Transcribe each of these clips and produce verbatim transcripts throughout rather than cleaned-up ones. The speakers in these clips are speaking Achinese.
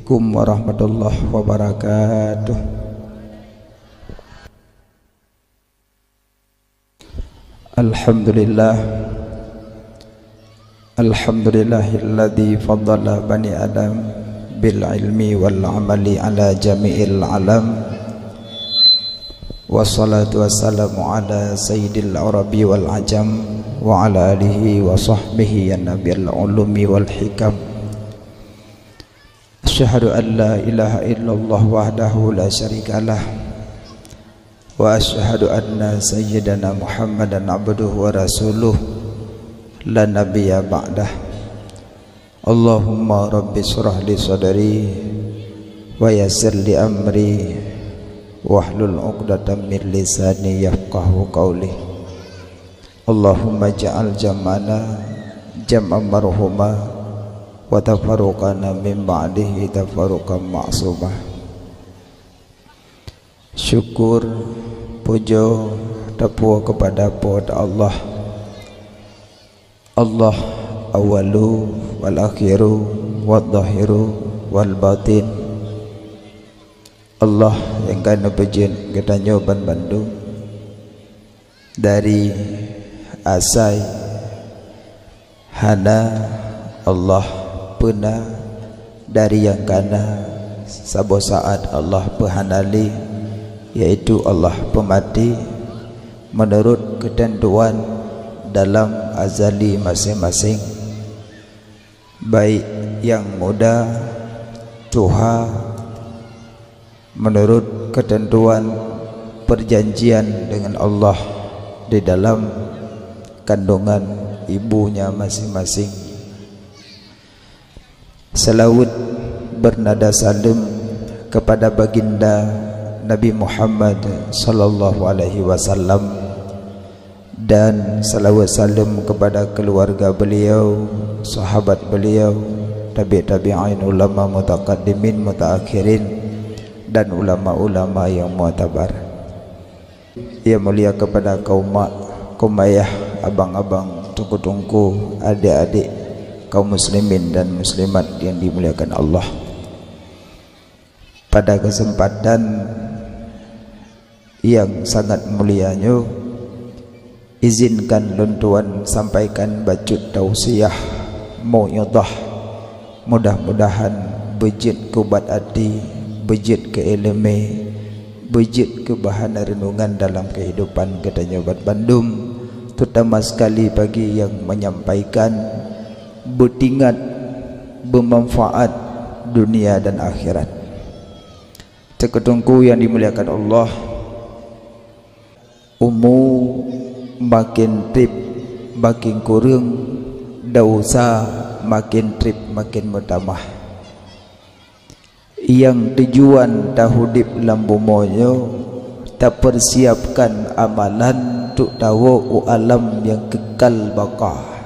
Assalamualaikum warahmatullahi wabarakatuh. Alhamdulillah. Alhamdulillahilladzi faddala bani Adam bil ilmi wal amali ala jami'il alam. Wassalatu wassalamu ala sayyidil arabi wal ajam wa ala alihi wa sahbihi ya nabil ulumi wal hikam. Asyhadu an la ilaha illallah wahdahu la syarikalah. Wa asyhadu anna sayyidana Muhammadan abduhu wa rasuluh la nabiyya ba'dah. Allahumma rabbi shrah li sadri wa yassir li amri wahlul uqdatam min lisani yafqahu qauli. Allahumma ja'al jam'ana jam'an marhuma wa tafarruqana min ba'dihi tafarruqan ma'suma. Syukur, pujoe, teupuwoe keupada Po teu Allah. Allah awwalu wal akhiru wal zahiru wal batin. Allah nyang ka neupeujeuet geutanyoe banmandum dari asai hana, Allah peuna, dari nyang kana, saboh saát Allah peuhana lé, yaitu Allah peumaté, meunurot keuteuntuan dalam azali maséng-maséng, baik nyang muda, tuha, meunurot keuteuntuan peurjanjian deungon Allah di dalam kandungan ibunya maséng-maséng. Seulaweuet beunada saleuem keupada Baginda Nabi Muhammad sallallahu alaihi wasallam, dan seulaweuet saleuem keupada keuluwarga beuliau, sahabat beuliau, tabi' tabi'in, ulama mutaqaddimin, mutaakhirin, dan ulama-ulama nyang mu'tabar. Nyang mulia keupada kaum mak, kaum ayah, abang-abang, teungku-teungku, adék-adék, kaum muslimin dan muslimat nyang dimuliakan Allah. Pada keuseumpatan nyang sangat mulia nyoe, izinkan lôn tuan sampaikan bacut tausiah, mau'izah. Mudah-mudahan beujeuet keu ubat até, beujeuet keu iéleumé, beujeuet keu bahan reunungan dalam keuhidupan geutanyoe banmandum, teutama seukali bagi nyang menyampaikan, beutingat, beumanfaat dunia dan akhirat. Teungku-teungku nyang dimuliakan Allah, umu maken treb maken kureueng, desya maken treb maken meutamah. Nyang tujuan taudeb lam bumoe nyoe, tapeusiapkan amalan untuk tawoe u alam nyang keukal baqa,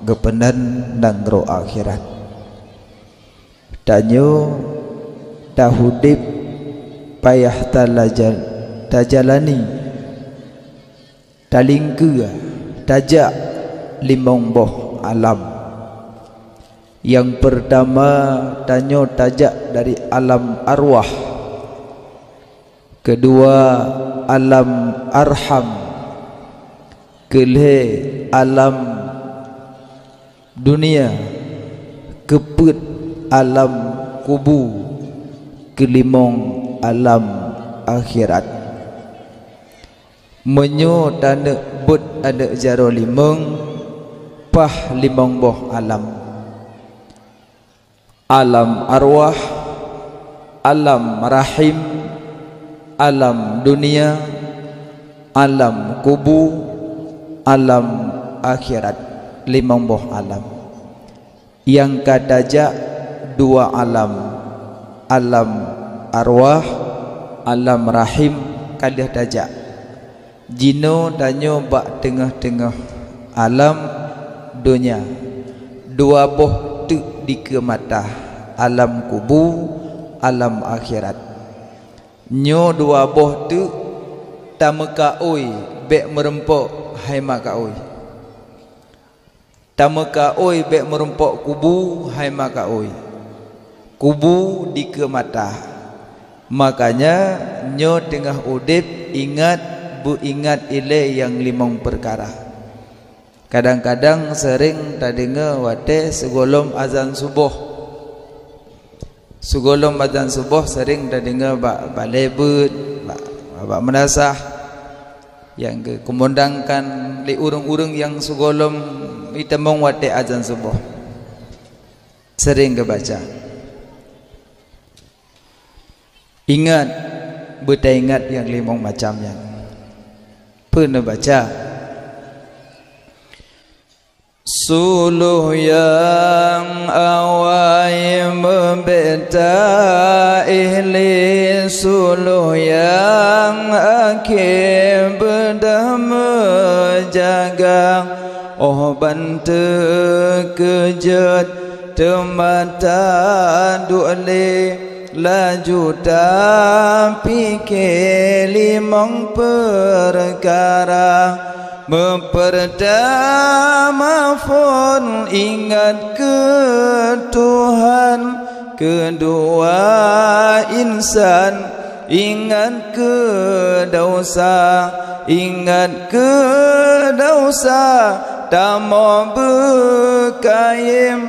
geupeunan nanggroe akhirat. Tanyoe taudeb payah talaja-, tajalani, talingkeue, tajak limong boh alam. Nyang peurtama, tanyoe tajak dari alam arwah. Keudua, alam arham. Keulhée, alam dunia. Keupeuet, alam kubu. Keulimong, alam akhirat. Meunyoe taneuk beuet aneuk jaroe limong, paih limong boh alam. Alam arwah, alam rahim, alam dunia, alam kubu, alam akhirat, limong boh alam. Nyang ka tajak dua alam, alam arwah, alam rahim ka lheueh tajak. Jinoe tanyoe bak teungoh-teungoh alam donya. Dua boh teuk dikeue mata, alam kubu, alam akhirat. Nyoe dua boh teuk tameukaôi bék meurumpok hai makaôi. Tameukaôi bék meurumpok kubu hai makaôi. Kubu dikeue mata. Makanya nyoe teungoh udeb, ingat, beuingat ilée nyang limong peukara. Kadang-kadang seuréng tadeungoe watée sigohlom azan suboh. Sigohlom azan suboh seuréng tadeungoe bak balée beuet, bak, bak meunasah nyang geukumandangkan lé ureuëng-ureuëng nyang sigohlom itamong watée azan suboh. Seuréng geubaca. Ingat, beutaingat nyang limong macam nyan. Peue neubaca? Suluh nyang awai meubeuet taéh lé, suluh nyang akhé beudôh meujaga. Óh ban teukeujot teuma taduek lé, laju tapike limong peukara. Meupeurtama phon ingat keu Tuhan, keudua insan ingat keu desya, ingat keu desya tamong beukayém.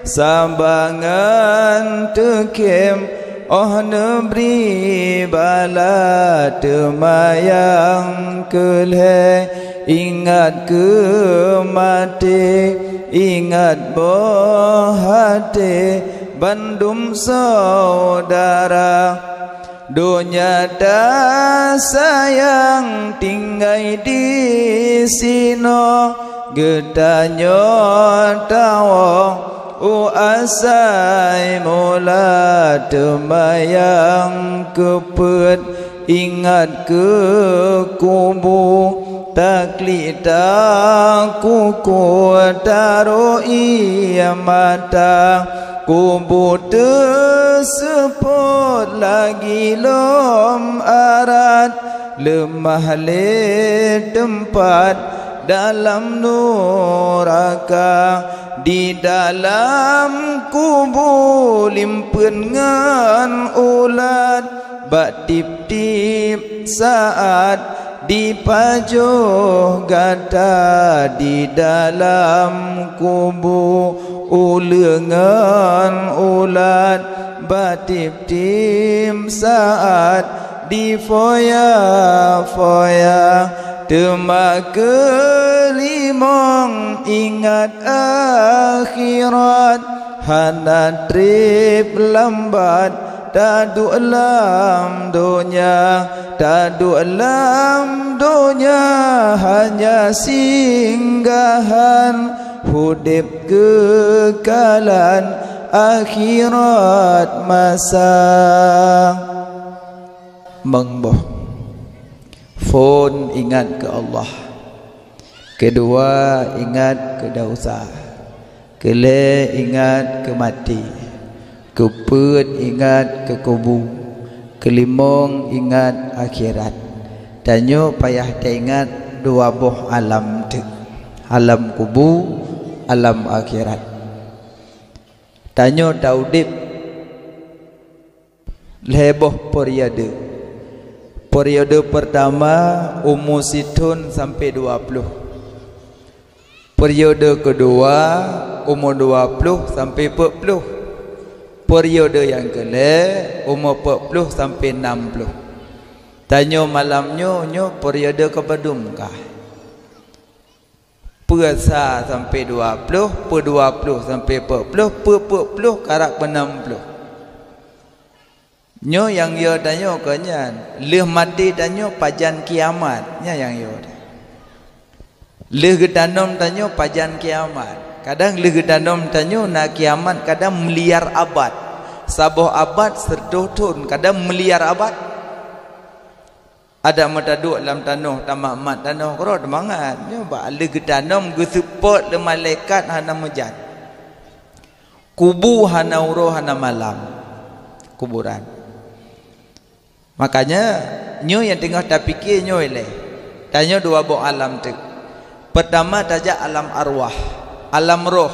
Sabangan teukhém óh neubri bala, teuma nyang keu lhée ingat keu maté, ingat boh até bandum syedara. Donya tasayang tinggai disinoe, geutanyoe tawoe u asai mula. Teuma nyang keupeuet ingat keu kubu, taklik takuku taroh ié mata. Kubu teuseupôt lagi lom arat, leumah lé teumpat dalam nuraka. Di dalam kubu limpeuen ngon ulat, bak tieb-tieb saát dipajoh gata. Di dalam kubu uleueng ngon ulat, bak tieb-tieb saát difoya-foya. Teuma keulimong ingat akhirat, hana treb lambat taduek lam donya. Taduek lam donya hanya singgahan, udeb keukalan akhirat masa. Meuboh. Phon ingat keu Allah. Keudua ingat keu desya. Keulhée ingat keu maté. Keupeuet ingat keu kubu. Keulimong ingat akhirat. Tanyoe payah taingat dua boh alam teuk. Alam kubu, alam akhirat. Tanyoe taudeb lhée boh periode. Periode peurtama umu sithon sampoe dua ploh. Periode keudua umu dua ploh sampoe peuet ploh. Periode nyang keulhée umu peuet ploh sampoe nam ploh. Tanyoe malam nyoe, nyoe periode keupadum kah? Peu sa sampoe dua ploh, peu dua ploh sampoe peuet ploh, peu peuet ploh karab keu nam ploh. Nyoe nyang yo tanyoe keu nyan, lheueh maté tanyoe pajan kiamat, nyan nyang yo. Lheueh geutanom tanyoe pajan kiamat. Kadang lheueh geutanom tanyoe na kiamat, kadang miliar abad. Saboh abad seratus thon, kadang miliar abad. Adak meutaduek lam tanoh, tamat-mat tanoh keudroe teumangat. Nyoe bak lheueh geutanom geuseupôt lé malaikat hana meujan. Kubu hana uroe hana malam. Kuburan. Makanya, nyoe nyang teungoh tapike nyoe ilée. Tanyoe dua boh alam teuk. Peurtama tajak alam arwah, alam roh.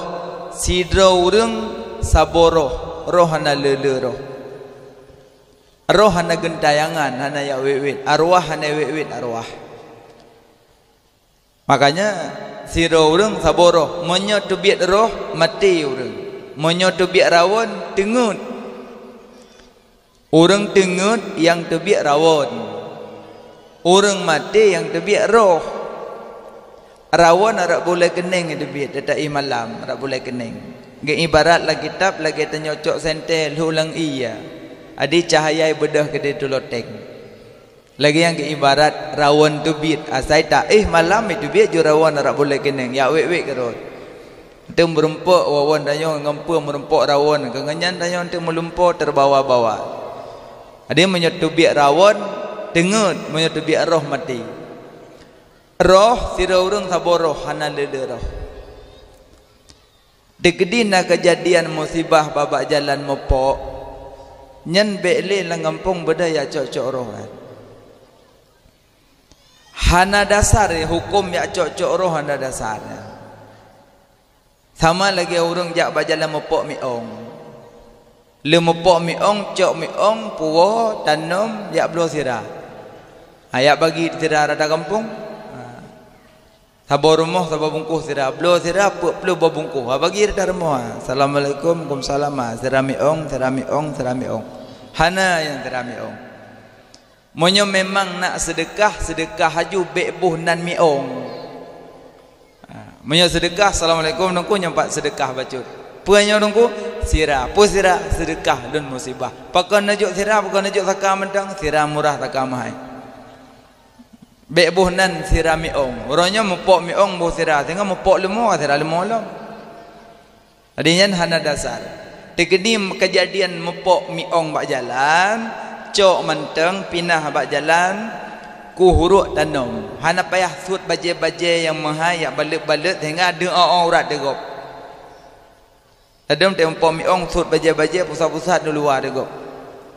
Sidroe ureuëng saboh roh. roh hana le-le roh. Roh hana geuntayangan, hana jak wét-wét. Arwah hana wét-wét arwah. Makanya, sidroe ureuëng saboh roh. Meunyoe teubiet roh, maté ureuëng. Meunyoe teubiet rawon, teungeut. Ureuëng teungeut nyang teubiet rawon. Ureuëng maté nyang teubiet roh. Rawon rab buleuen keuneng teubiet, teuta éh malam, rab buleuen keuneng. Geuibarat lam kitab lagée tanyoe cok sentée lhok lam ié. Adi cahaya beudôh keudeh tuloteng. Lagée nyang geuibarat rawon teubiet, asai taéh malam teubiet ju rawon rab buleuen keuneng, jak wét-wét keudroe. Teuh meurumpok rawon tanyoe ngon peue meurumpok rawon, keu nyan tanyoe teuh meulumpo teubawa-bawa. Adi meunyoe teubiet rawon, teungeut, meunyoe teubiet roh, maté. Roh, sidroe ureuëng saboh roh, hana le-le roh. Teukeudi na keujadian musibah babak jalan meupok, nyan bék lé lam gampông beudôh jak cok-cok roh. Hana dasar huköm jak cok-cok roh, hana dasar. Sama lagée ureuëng jak bak jalan meupok miong. Lé meupok miong, cok miong, puwoe, tanom, jak bloe sira. Ha, jak bagi sira rata gampông. Ha. Saboh rumoh saboh bungkôh sira, bloe sira peuet ploh boh bungkôh. Ha, bagi rata rumoh. Ha. Assalamualaikum, waalaikumsalam. Ha, sira miong, sira miong, sira miong. Hana nyang sira miong. Meunyoe memang nak seudeukah, seudeukah laju bék boh nan miong. Ha, meunyoe seudeukah, "Assalamualaikum, Teungku, nyoe pat seudeukah bacut." "Peue nyoe, Teungku?" "Sira." "Peue sira?" "Seudeukah lôn musibah." "Pakon neujok sira, pakon neujok saka mantong?" "Sira murah, saka mahai." Bék boh nan sira miong. Uroe nyoe meupok miong boh sira, sehingga meupok leumo, sira leumo lom. Jadi nyan hana dasar. Teukeudi keujadian meupok miong bak jalan, cok mantong pinah bak jalan, kuhurok tanom. Hana payah sut bajée-bajée nyang meuhai jak baleuet-baleuet sehingga deuh-o-o urat teugob. Ladôm teuh meupok miong sut bajée-bajée pusat-pusat di luwa teugob.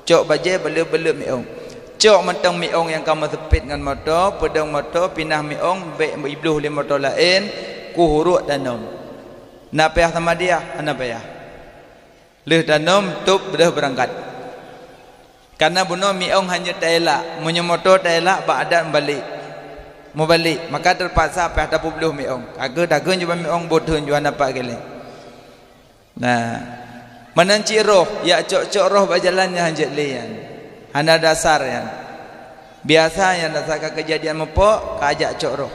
Cok bajée baleuet-baleuet miong. Cok mantong miong nyang ka meuseupet ngon moto, peudong moto, pinah miong bék ibloh lé moto laén, kuhurok tanom. Na payah samadiah? Hana payah. Lheueh tanom, tôb, beudôh beurangkat. Kareuna bunoe miong hana taelak. Meunyoe moto taelak, bak adat meubalek. Meubalek, maka teupaksa payah tapeubloh miong. Ka kheueh, ka kheueh jubah miong, boh thon jubah napak geuléng. Nah, meunan cit roh, jak cok-cok roh bak jalan nyan hanjeuet lé nyan. Hana dasar nyan. Biasa nyang dasar ka keujadian meupok, ka jak cok roh.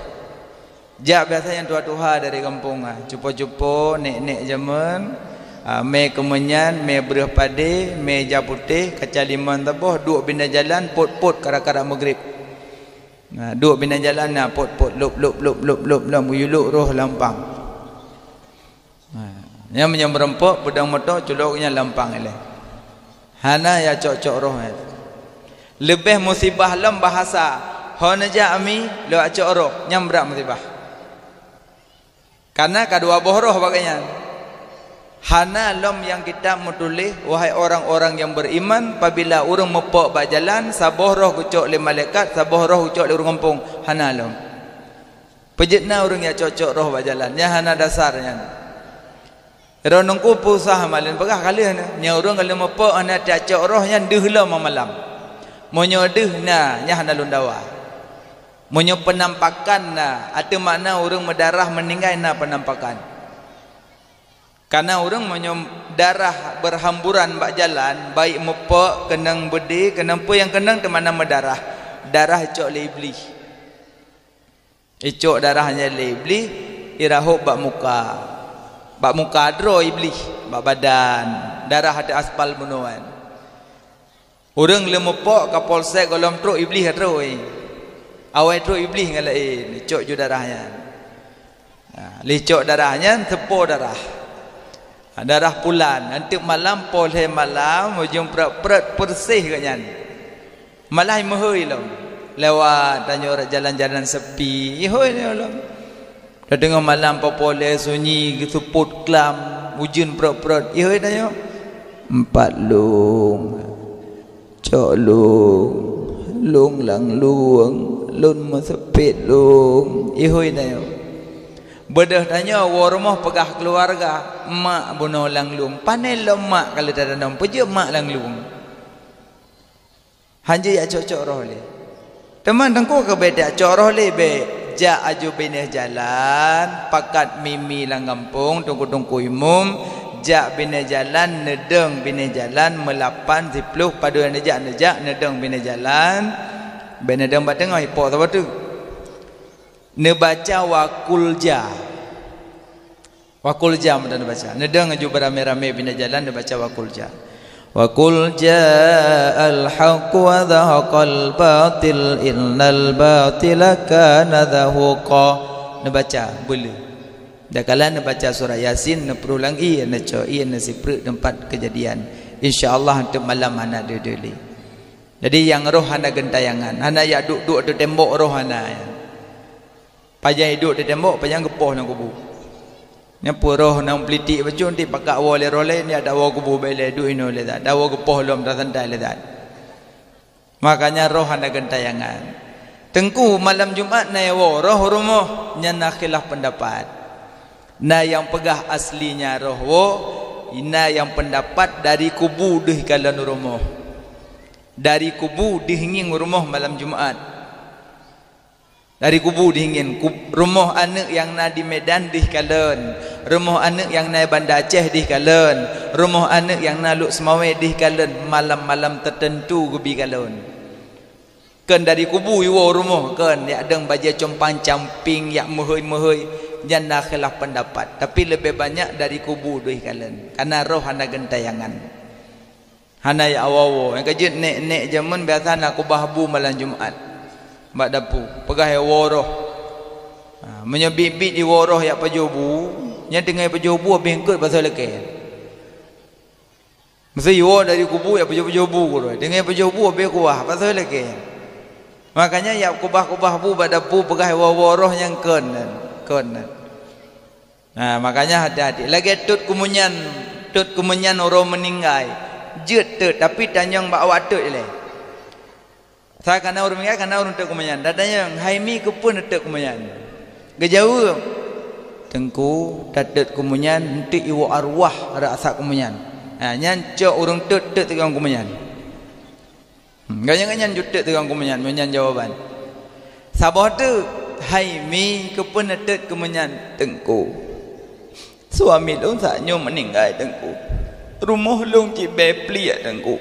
Jak biasa nyang tuha-tuha dari gampông, ah, cupo-cupo, nek-nek jameun, ah, mé keumeunyan, mé breueh padé, mé ja putéh, kaca limong saboh, duek binéh jalan, pot-pot, kara-kara meugrib. Nah, duek binéh jalan, nah, pot-pot, lop, lop, lop, lop, lop, lop, geuyue lop roh lam pang. Ha, nyan meunyoe meurumpok, peudong moto, culok nyan lam pang ilée. Hana jak cok-cok roh nyan. Leubeh musibah lom bahasa, ho neujak ami, lôn jak cok roh, nyan brat musibah. Kareuna ka dua boh roh bak nyan. Hana lom nyang kitab meutuléh, wahai orang-orang yang beriman, pabila ureuëng meupok bak jalan, saboh roh geucok lé malaikat, saboh roh geucok lé ureuëng gampông. Hana lom. Peue jeuet na ureuëng jak cok-cok roh bak jalan, nyan hana dasar nyan. Droeneuh ku peue usah malén peugah ka lheueh nyan. Nyan ureuëng ka lheueh meupok hana jak cok roh nyan deuh lom malam. Meunyoe deuh na, nyan hana lôn dawa. Meunyoe peunampakan na, ateueh makna ureuëng meudarah meuninggai na peunampakan. Kareuna ureuëng meunyoe darah beuhamburan bak jalan, baik meupok, keunong beudé, keunong peue nyang keunong teuma na meudarah. Darah icok lé Iblih. Icok darah nyan lé Iblih, irahôb bak muka. Bak muka droe Iblih, bak badan. Darah ateueh aspal bunoe nyan. Ureuëng lheueh meupok, kapolsek gohlom trok, Iblih trok, eh. Awai trok Iblih ngon laén, icok ju darah nyan. Ha, lheueh cok darah nyan, teupo darah. Ha, darah pulan, nyan teuk malam, poh lhée malam, ujong prot-prot, peureuseh geuh nyan. Malah meuhôi lom. Lewat tanyoe jalan-jalan sepi, ihôi tanyoe lom. Tadeungoe malam poh-poh lhée sunyi geuseupôt klam, ujeuen prot-prot, ihôi tanyoe. Empat lôn, cok lôn, lôn lam lueng, lôn meuseupet lôn, ihôi tanyoe. Beudôh tanyoe woe rumoh peugah keuluwarga, mak bunoe lam lueng. Pané lom mak ka lheueh tatanom, peujeuet mak lam lueng. Hanjeuet jak cok-cok roh lé. Teuma teungku keu bék jak cok roh lé bék, jak aju binéh jalan, pakat mimi lam gampông, teungku-teungku imum, jak binéh jalan, neudeueng binéh jalan, meulapan, siploh, padub nyang neujak, neujak, neudeueng binéh jalan, bék neudeueng bak teungoh, ipok saboh teuk. Neubaca wa qul ja. Wa qul ja meunan neubaca. Neudeueng aju beuramé-ramé binéh jalan neubaca wa qul ja. Wa qul ja'al haqq wa zahaqal batil innal batila kana zahuqa. Neubaca beuleu. Dakala neubaca surat Yasin, neuprôh lam ié, neucok ié, neusipreuk teumpat keujadian. Insya Allah teuk malam hana deuh-deuh lé. Jadi nyang roh hana geuntayangan, hana jak duek-duek di tembok roh hana. Pajan iduek di tembok, pajan geupoh lam kubu. Nyan peue roh nyang peulitik bacut, di pakak woe lé roh laén, nyan tawoe kubu bék lé, duek inoe lé that, tawoe geupoh lom, tasantai lé that. Makanya roh hana geuntayangan. Teungku, malam Jumat na woe roh rumoh, nyan na khilaf peundapat. Na nyang peugah aslinya roh woe, na nyang peundapat dari kubu deuh kalon rumoh. Dari kubu deuh ngieng rumoh malam Jumat. Dari kubu deuh ngieng, kub-, rumoh aneuëk nyang na di Medan deuh kalon, rumoh aneuëk nyang na Banda Aceh deuh kalon, rumoh aneuëk nyang na Lhokseumawe deuh kalon, malam-malam teuteuntu geubi kalon. Kon dari kubu iwoe rumoh, kon jak deueng bajée compang-camping, jak meuhôi-meuhôi, nyan na khilaf peundapat. Tapi leubeh banyak dari kubu deuh kalon, kareuna roh hana geuntayangan. Hana jak woe-woe. Nyang ka jeuet nék-nék jameun biasa na kubah bu malam Jumat bak dapu. Peugah iwoe roh. Ha, meunyoe biet-biet iwoe roh jak pajoh bu, nyan teungoh pajoh bu habéh eungkôt pasoe lakée. Meusé iwoe dari kubu jak pajoh-pajoh bu keudroe. Teungoh pajoh bu habéh kuah, pasoe lakée. Makanya jak kubah-kubah bu bak dapu peugah iwoe-woe roh nyang kon nyan. Kon nyan. Nah, makanya hati-hati. Lagée tot keumeunyan, tot keumeunyan uroe meuninggai. Jeuet tot, tapi tanyong bak awak tot ilée. Sa kana ureuëng meuninggai, kana ureuëng tot keumeunyan. Tatanyong, "Hai mi, keupeue neutot keumeunyan?" Geujaweueb, "Teungku, tatot keumeunyan, eunteuk iwoe arwah rasa keumeunyan." Ha, nyan cok ureuëng tot, tot tukang keumeunyan. Hmm, gobnyan, gobnyan jutot tukang keumeunyan, meunyan jawaban. Saboh teuk, "Hai mi, keupeue neutot keumeunyan?" "Teungku, suami lôn saat nyoe meuninggai, Teungku. Rumoh lôn cit bée pliek, Teungku.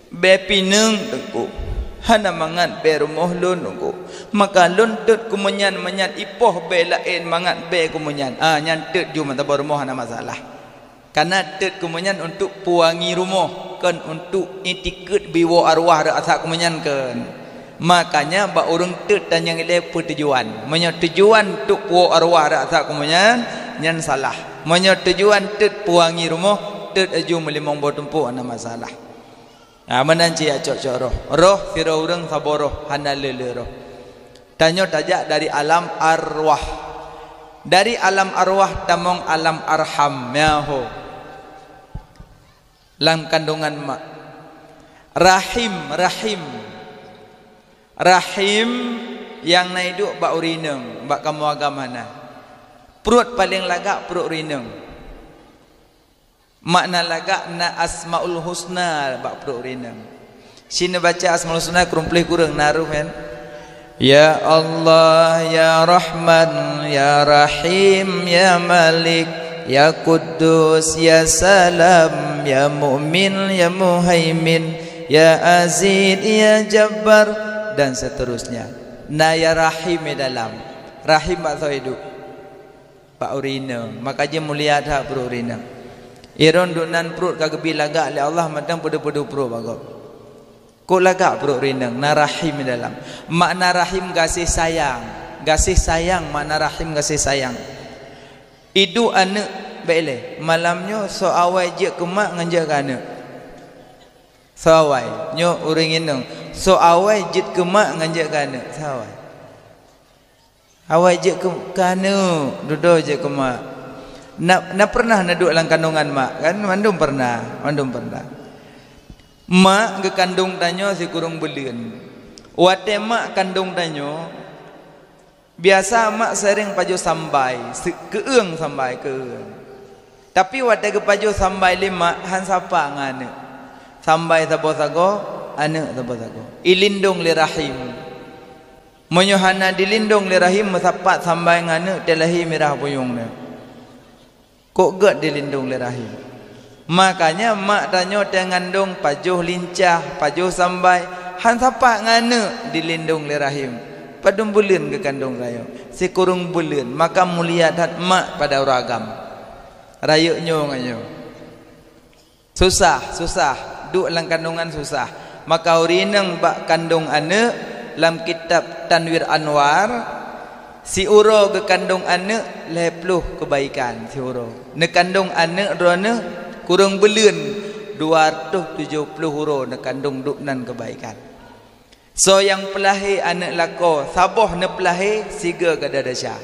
Bée pineung, Teungku. Hana mangat bée rumoh lôn, Teungku. Maka lôn tot keumeunyan, meunyan ipoh bée laén mangat bée keumeunyan." Ah, nyan tot ju meusaboh rumoh hana masalah. Kana tot keumeunyan untuk peuwangi rumoh, kon untuk itikeut biwoe arwah rasa keumeunyan, kon. Makanya bak ureuëng tot tanyong ilée peue tujuan. Meunyoe tujuan untuk puwoe arwah rasa keumeunyan, nyan salah. Meunyoe tujuan tot peuwangi rumoh, tot aju meulimong boh tumpok hana masalah. Ha, meunan cit jak cok-cok roh. Roh sidroe ureuëng saboh roh, hana le-le roh. Tanyoe tajak dari alam arwah. Dari alam arwah tamong alam arham, nyan ho. Lam kandungan mak. Rahim, rahim. Rahim nyang na iduek bak ureuëng inong, bak kamoe agam hana. Pruet paleng lagak pruet ureuëng inong. Makna lagak na Asmaul Husna bak pruet ureuëng inong. Sineuk baca Asmaul Husna kureueng ploh kureueng na roh nyan. Ya Allah, ya Rahman, ya Rahim, ya Malik, ya Quddus, ya Salam, ya Mu'min, ya Muhaimin, ya Aziz, ya Jabbar, dan seterusnya. Na ya Rahim di dalam. Rahim bak soe iduek? Bak ureuëng inong. Maka jeuet mulia that pruet ureuëng inong. Iron duek nan pruet ka geubi lagak lé Allah mantong peuduek-peuduek pruet bak gob. Kok lagak pruet ureuëng inong, na rahim di dalam. Makna rahim gaséh sayang. Gaséh sayang, makna rahim gaséh sayang. Iduek aneuëk bék lé. Malam nyoe soe awai jeuet keu mak ngon jeuet keu aneuëk. Soe awai, nyoe ureuëng inong. Soe awai jeuet keu mak ngon jeuet keu aneuëk. Soe awai. Awai jeuet keu, keu aneuëk, dudoe jeuet keu mak. Na, na pernah neuduek lam kandungan mak, kan? Mandum pernah, mandum pernah. Mak geukandong tanyoe sikureueng buleuen. Watée mak kandong tanyoe, Biasa mak sering pajoh sambai, se-, keueung sambai, keueung. Tapi watée geupajoh sambai lé mak, han sapa ngon aneuëk. Sambai saboh sagoe, aneuëk saboh sagoe. Ilindong lé rahim. Meunyoe hana dilindong lé rahim, meusapat sambai ngon aneuëk, teulahé mirah buyong nyan. Kok gét dilindong lé rahim. Makanya mak tanyoe teuh ngandong pajoh lincah, pajoh sambai, han sapat ngon aneuëk dilindong lé rahim. Padum buleuen geukandong rayeuk? Sikureueng buleuen, maka mulia that mak pada ureuëng agam. Rayeuk nyoe ngon nyoe. Susah, susah. Duek lam kandongan susah. Maka ureuëng inong bak kandong aneuëk, lam kitab Tanwir Anwar, siuroe geukandong aneuëk lhée ploh keubaikan siuroe. Neukandong aneuëk droeneueh kureueng buleuen, dua ratus tujoh ploh uroe neukandong duek nan keubaikan. Soe nyang peulahé aneuëk lakoe, saboh neupeulahé, sigoe gadôh desya.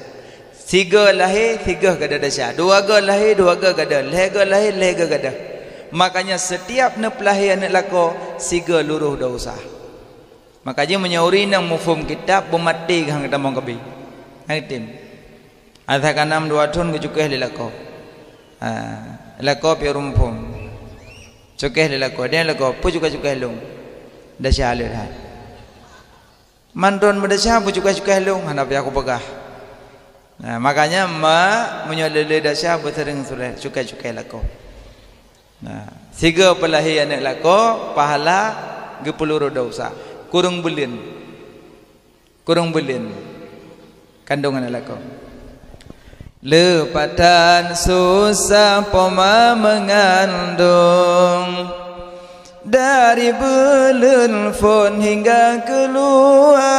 Sigoe lahé, sigoe gadôh desya. Dua goe lahé, dua goe gadôh. Lhée goe lahé, lhée goe gadôh. Makanya setiap neupeulahé aneuëk lakoe, sigoe luroh desya. Makanya meunyoe ureuëng nyang muphom kitab, beumaté geuh han geutamong keubé. Han geutem. Asai ka nam dua thon geucukéh lé lakoe. Ha, lakoe pih ureuëng muphom. Cukéh lé lakoe, dan lakoe, peue cukéh-cukéh lôn? Desya lé that. Mandron meudesya beucukéh-cukéh lôn, hana payah kupeugah. Nah, makanya mak meunyoe lé-lé desya beuseuring suleh cukéh-cukéh lakoe. Nah, sigoe peulahé aneuëk lakoe, pahala geupeulurôh desya. Kureueng buleuen. Kureueng buleuen kandong aneuëk lakoe. Le patan susah poma meungandong, dari buleuen phon hingga keuluwa.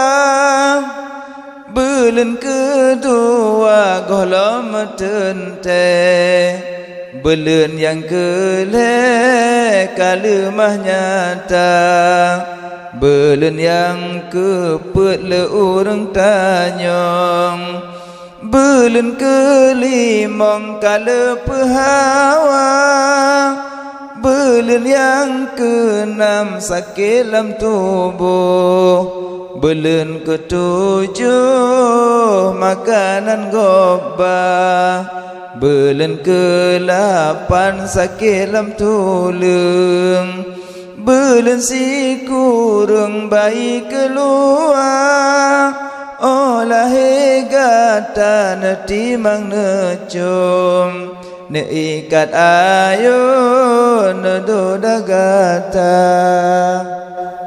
Buleuen keudua gohlom meuteuntée, buleuen nyang keulhée ka leumah nyata. Buleuen nyang keupeuet le ureuëng tanyong, buleuen keulimong ka leupeu hawa, buleuen nyang keunam sakét lam tuboh, buleuen keutujoh makanan gob ba, buleuen keulapan sakét lam tuleueng. Buleuen sikureueng bayi keuluwa, óh lahé gata neutimang neucom, neuikat ayôn neudoda gata.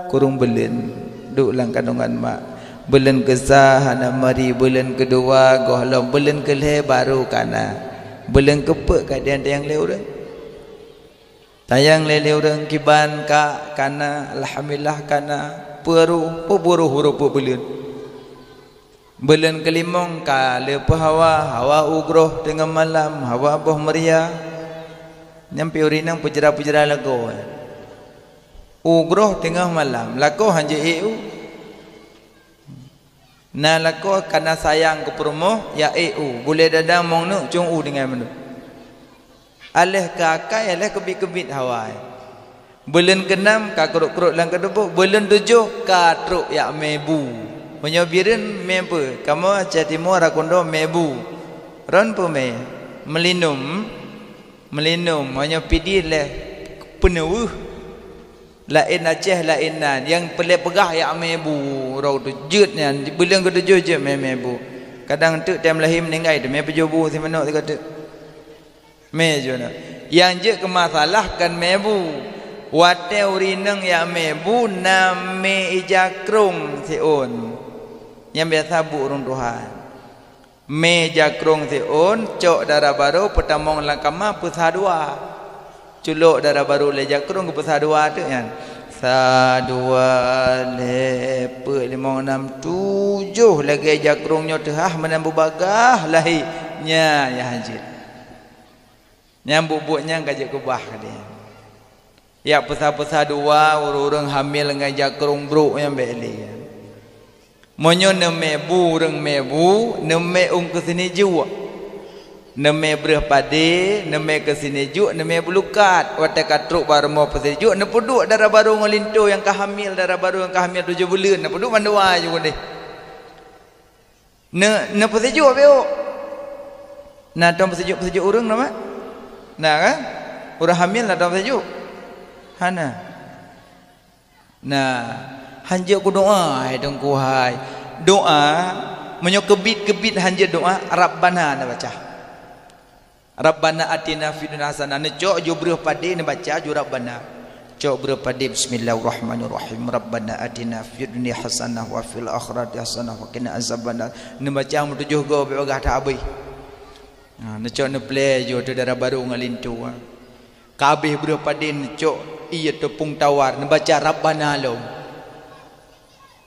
Kureueng buleuen duek lam kandongan mak. Buleuen keusa hana meuri, buleuen keudua gohlom, buleuen keulhée barô kana. Buleuen keupeuet ka tayang-tayang lé ureuëng. Tayang lé, lé ureuëng kiban ka kana, alhamdulillah kana, peue roh, peue buroh uroe peue buleuen. Buleuen keulimong ka leupeu hawa, hawa ugroh teungoh malam, hawa boh meuria. Nyan pih ureuëng inong peujra-peujra lagoe. Ugroh teungoh malam, lakoe han jeuet ék u. Na lakoe kana sayang keu peurumoh, jak ék u, bulée dadang mong neuk cung u tinggai mandum. Aléh keu akai, aléh keubiet-keubiet hawa. Buleuen keunam ka krot-krot lam keutuboh, buleuen tujoh ka trok jak mé bu. Meunyoe Bireuen mé peue, kamoe Aceh Timu Rakundo mé bu. Ron peue mé? Meulinum. Meulinum, meunyoe Pidie lé peuneuweuh. Laén Aceh, laén nan. Nyang peureulée peugah jak mé bu, uroe tu jeuet nyan, buleuen keutujoh jeuet mé, mé bu. Kadang teuk tem lahé meuninggai teumé peujoh bu simanok sigoe teuk. Mé jeuet na. Nyang jeuet keu masalah kon mé bu. Watée ureuëng inong jak mé bu, na mé ija krong siôn. Nyang biasa bu ureuëng tuha. Mé ija krong siôn, cok dara barô, peutamong lam kama, peusa dua. Culok dara barô lé ija krong, geupeusa dua teuk nyan. Sa, dua, lhée, peuet, limong, nam, tujoh lagée ija krong nyoe teuhah meunan beubagaih lahé. Nyan, nyan hanjeuet. Nyan buet-buet nyan ka jeuet keubah keudeh. Jak peusa-peusa dua ureuëng-ureuëng hamil ngon ija krong brok nyan bék lé. Meunyoe neumé bu ureuëng mé bu, neumé ôn keu sini juek. Neumé breueh padé, neumé keu sini juek, neumé bulukat. Watée ka trok bak rumoh peusijuek, neupeuduek dara barô ngon linto nyang ka hamil, dara barô nyang ka hamil tujoh buleuen, neupeuduek mandua ju keudeh. Ne, neupeusijuek piôh. Na tom peusijuek-peusijuek ureuëng na, Mak? Na kan? Ureuëng hamil na tom peusijuek? Hana. Nah, hanjeuet kudoa, hai Teungku hai. Doa, meunyoe keubiet-keubiet hanjeuet doa, Rabbana neubaca. Rabbana atina fid dunya hasanah. Neucok ju breuh padé neubaca ju Rabbana. Cok breuh padé, Bismillahirrahmanirrahim. Rabbana atina fid dunya hasanah wa fil akhirati hasanah wa qina azabannar. Neubaca meutujoh goe bèk bagah that abéh. Ha, neucok neuplè ju ateueh dara barô ngon linto, ha. Ka abéh breuh padé neucok ié teupông tawar, neubaca Rabbana lom.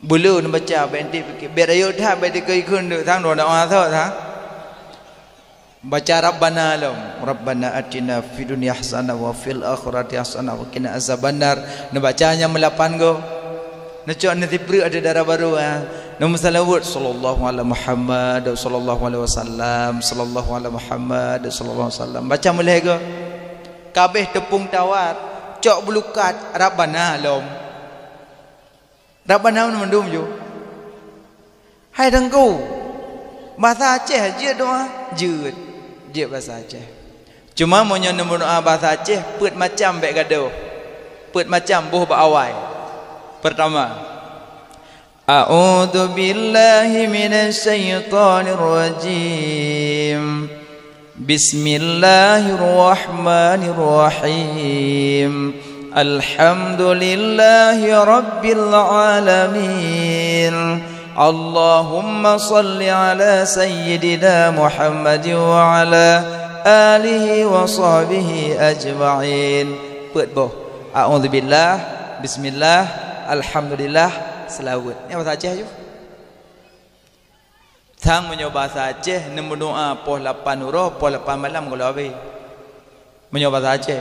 Beuleu neubaca, bèk enteuk pike, bèk rayeuk that, bèk dikeue-keue neuk sang droe na thot, ha. Baca Rabbana lom. Rabbana atina fid dunya hasanah wa fil akhirati hasanah wa qina azabannar. Neubaca nyang meulapan goe. Neucok neusipreuk ateueh dara barô, ha. Neumeusalaweuet, sallallahu ala Muhammad, sallallahu alaihi wasallam, sallallahu ala Muhammad, sallallahu alaihi wasallam. Baca meulhèe goe. Ka abéh teupông tawar, cok beulukat, Rabbana lom. Rabbana mandum ju. Hai Teungku, basa Aceh jeuet doa? Jeuet. Jeuet basa Aceh. Cuma meunyoe neumeudoa basa Aceh, peuet macam bèk gadôh. Peuet macam boh bak awai. Peurtama, A'udzu billahi minasy syaithanir rajim. Bismillahirrahmanirrahim. Alhamdulillahi rabbil alamin. Allahumma shalli ala sayyidina Muhammadin wa ala alihi wa sahbihi ajma'in. Peuet boh. A'udzubillah, bismillah, alhamdulillah, seulaweuet. Nyan basa Aceh ju. Sang meunyoe basa Aceh, neumeudoa poh lapan uroe, poh lapan malam gohlom abéh. Meunyoe basa Aceh,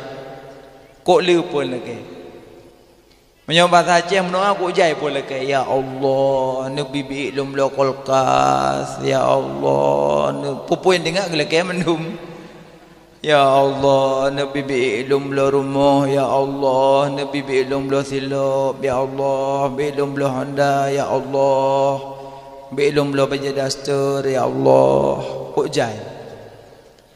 kok le phôn lakèe. Meunyoe basa Aceh meudoa, kok jai phôn lakèe. Ya Allah, neubi biék lôn bloe kulkas. Ya Allah, neu-, peue-peue nyang teuingat lakèe mandum. Ya Allah, neubi biék lôn bloe rumoh, ya Allah, neubi biék lôn bloe silop, ya Allah, biék lôn bloe honda, ya Allah, biék lôn bloe bajèe daster, ya Allah. Kok jai.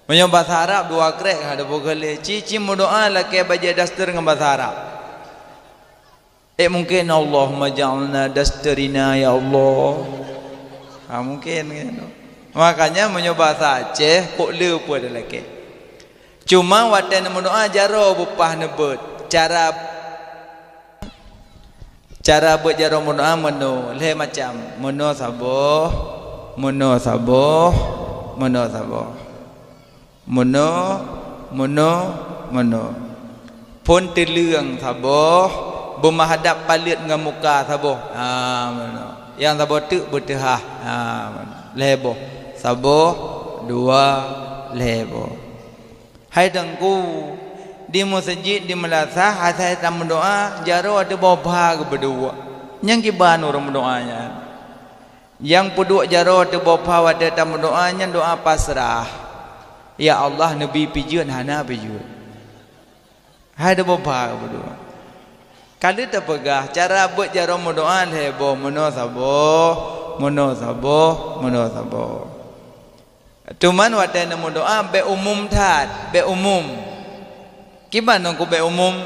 Meunyoe basa Arab dua krek, ha, dua boh kali. Ci-ci meudoa lakèe bajèe daster ngon basa Arab. Eh, mungkin, "Allahumma ja'alna dastarina, ya Allah." Ha, mungkin, kan? Makanya, meunyoe basa Aceh, kok le peue lakèe. Cuma watèe neumeudoa, jaroe beupah neubeuet. Cara, cara beuet jaroe meudoa meunoe, lhèe macam. Meunoe saboh, meunoe saboh, meunoe saboh. Meunoe, meunoe, meunoe. Phôn teuleueng saboh, beumeuhadab paleuet ngon muka saboh. Ha, meunoe. Nyang saboh teuk beuteuhah. Ha, meunoe. Lhèe boh. Saboh, dua, lhèe boh. Hai Teungku, di meuseujid, di meulasah, asai tameudoa, jaroe ateueh boh bha geupeuduek. Nyang kiban ureueng meudoa nyan. Nyang peuduek jaroe ateueh boh bha watèe tameudoa nyan doa pasrah. Ya Allah, neubi pijeuen hana pijeuen. Hai teuboh bha peuduek. Ka lheueh tapeugah, cara beuet jaroe meudoa lhèe boh, meunoe saboh, meunoe saboh, meunoe saboh. Teuma watèe neumeudoa bèk umum that, bèk umum. Kiban ngon ku bèk umum?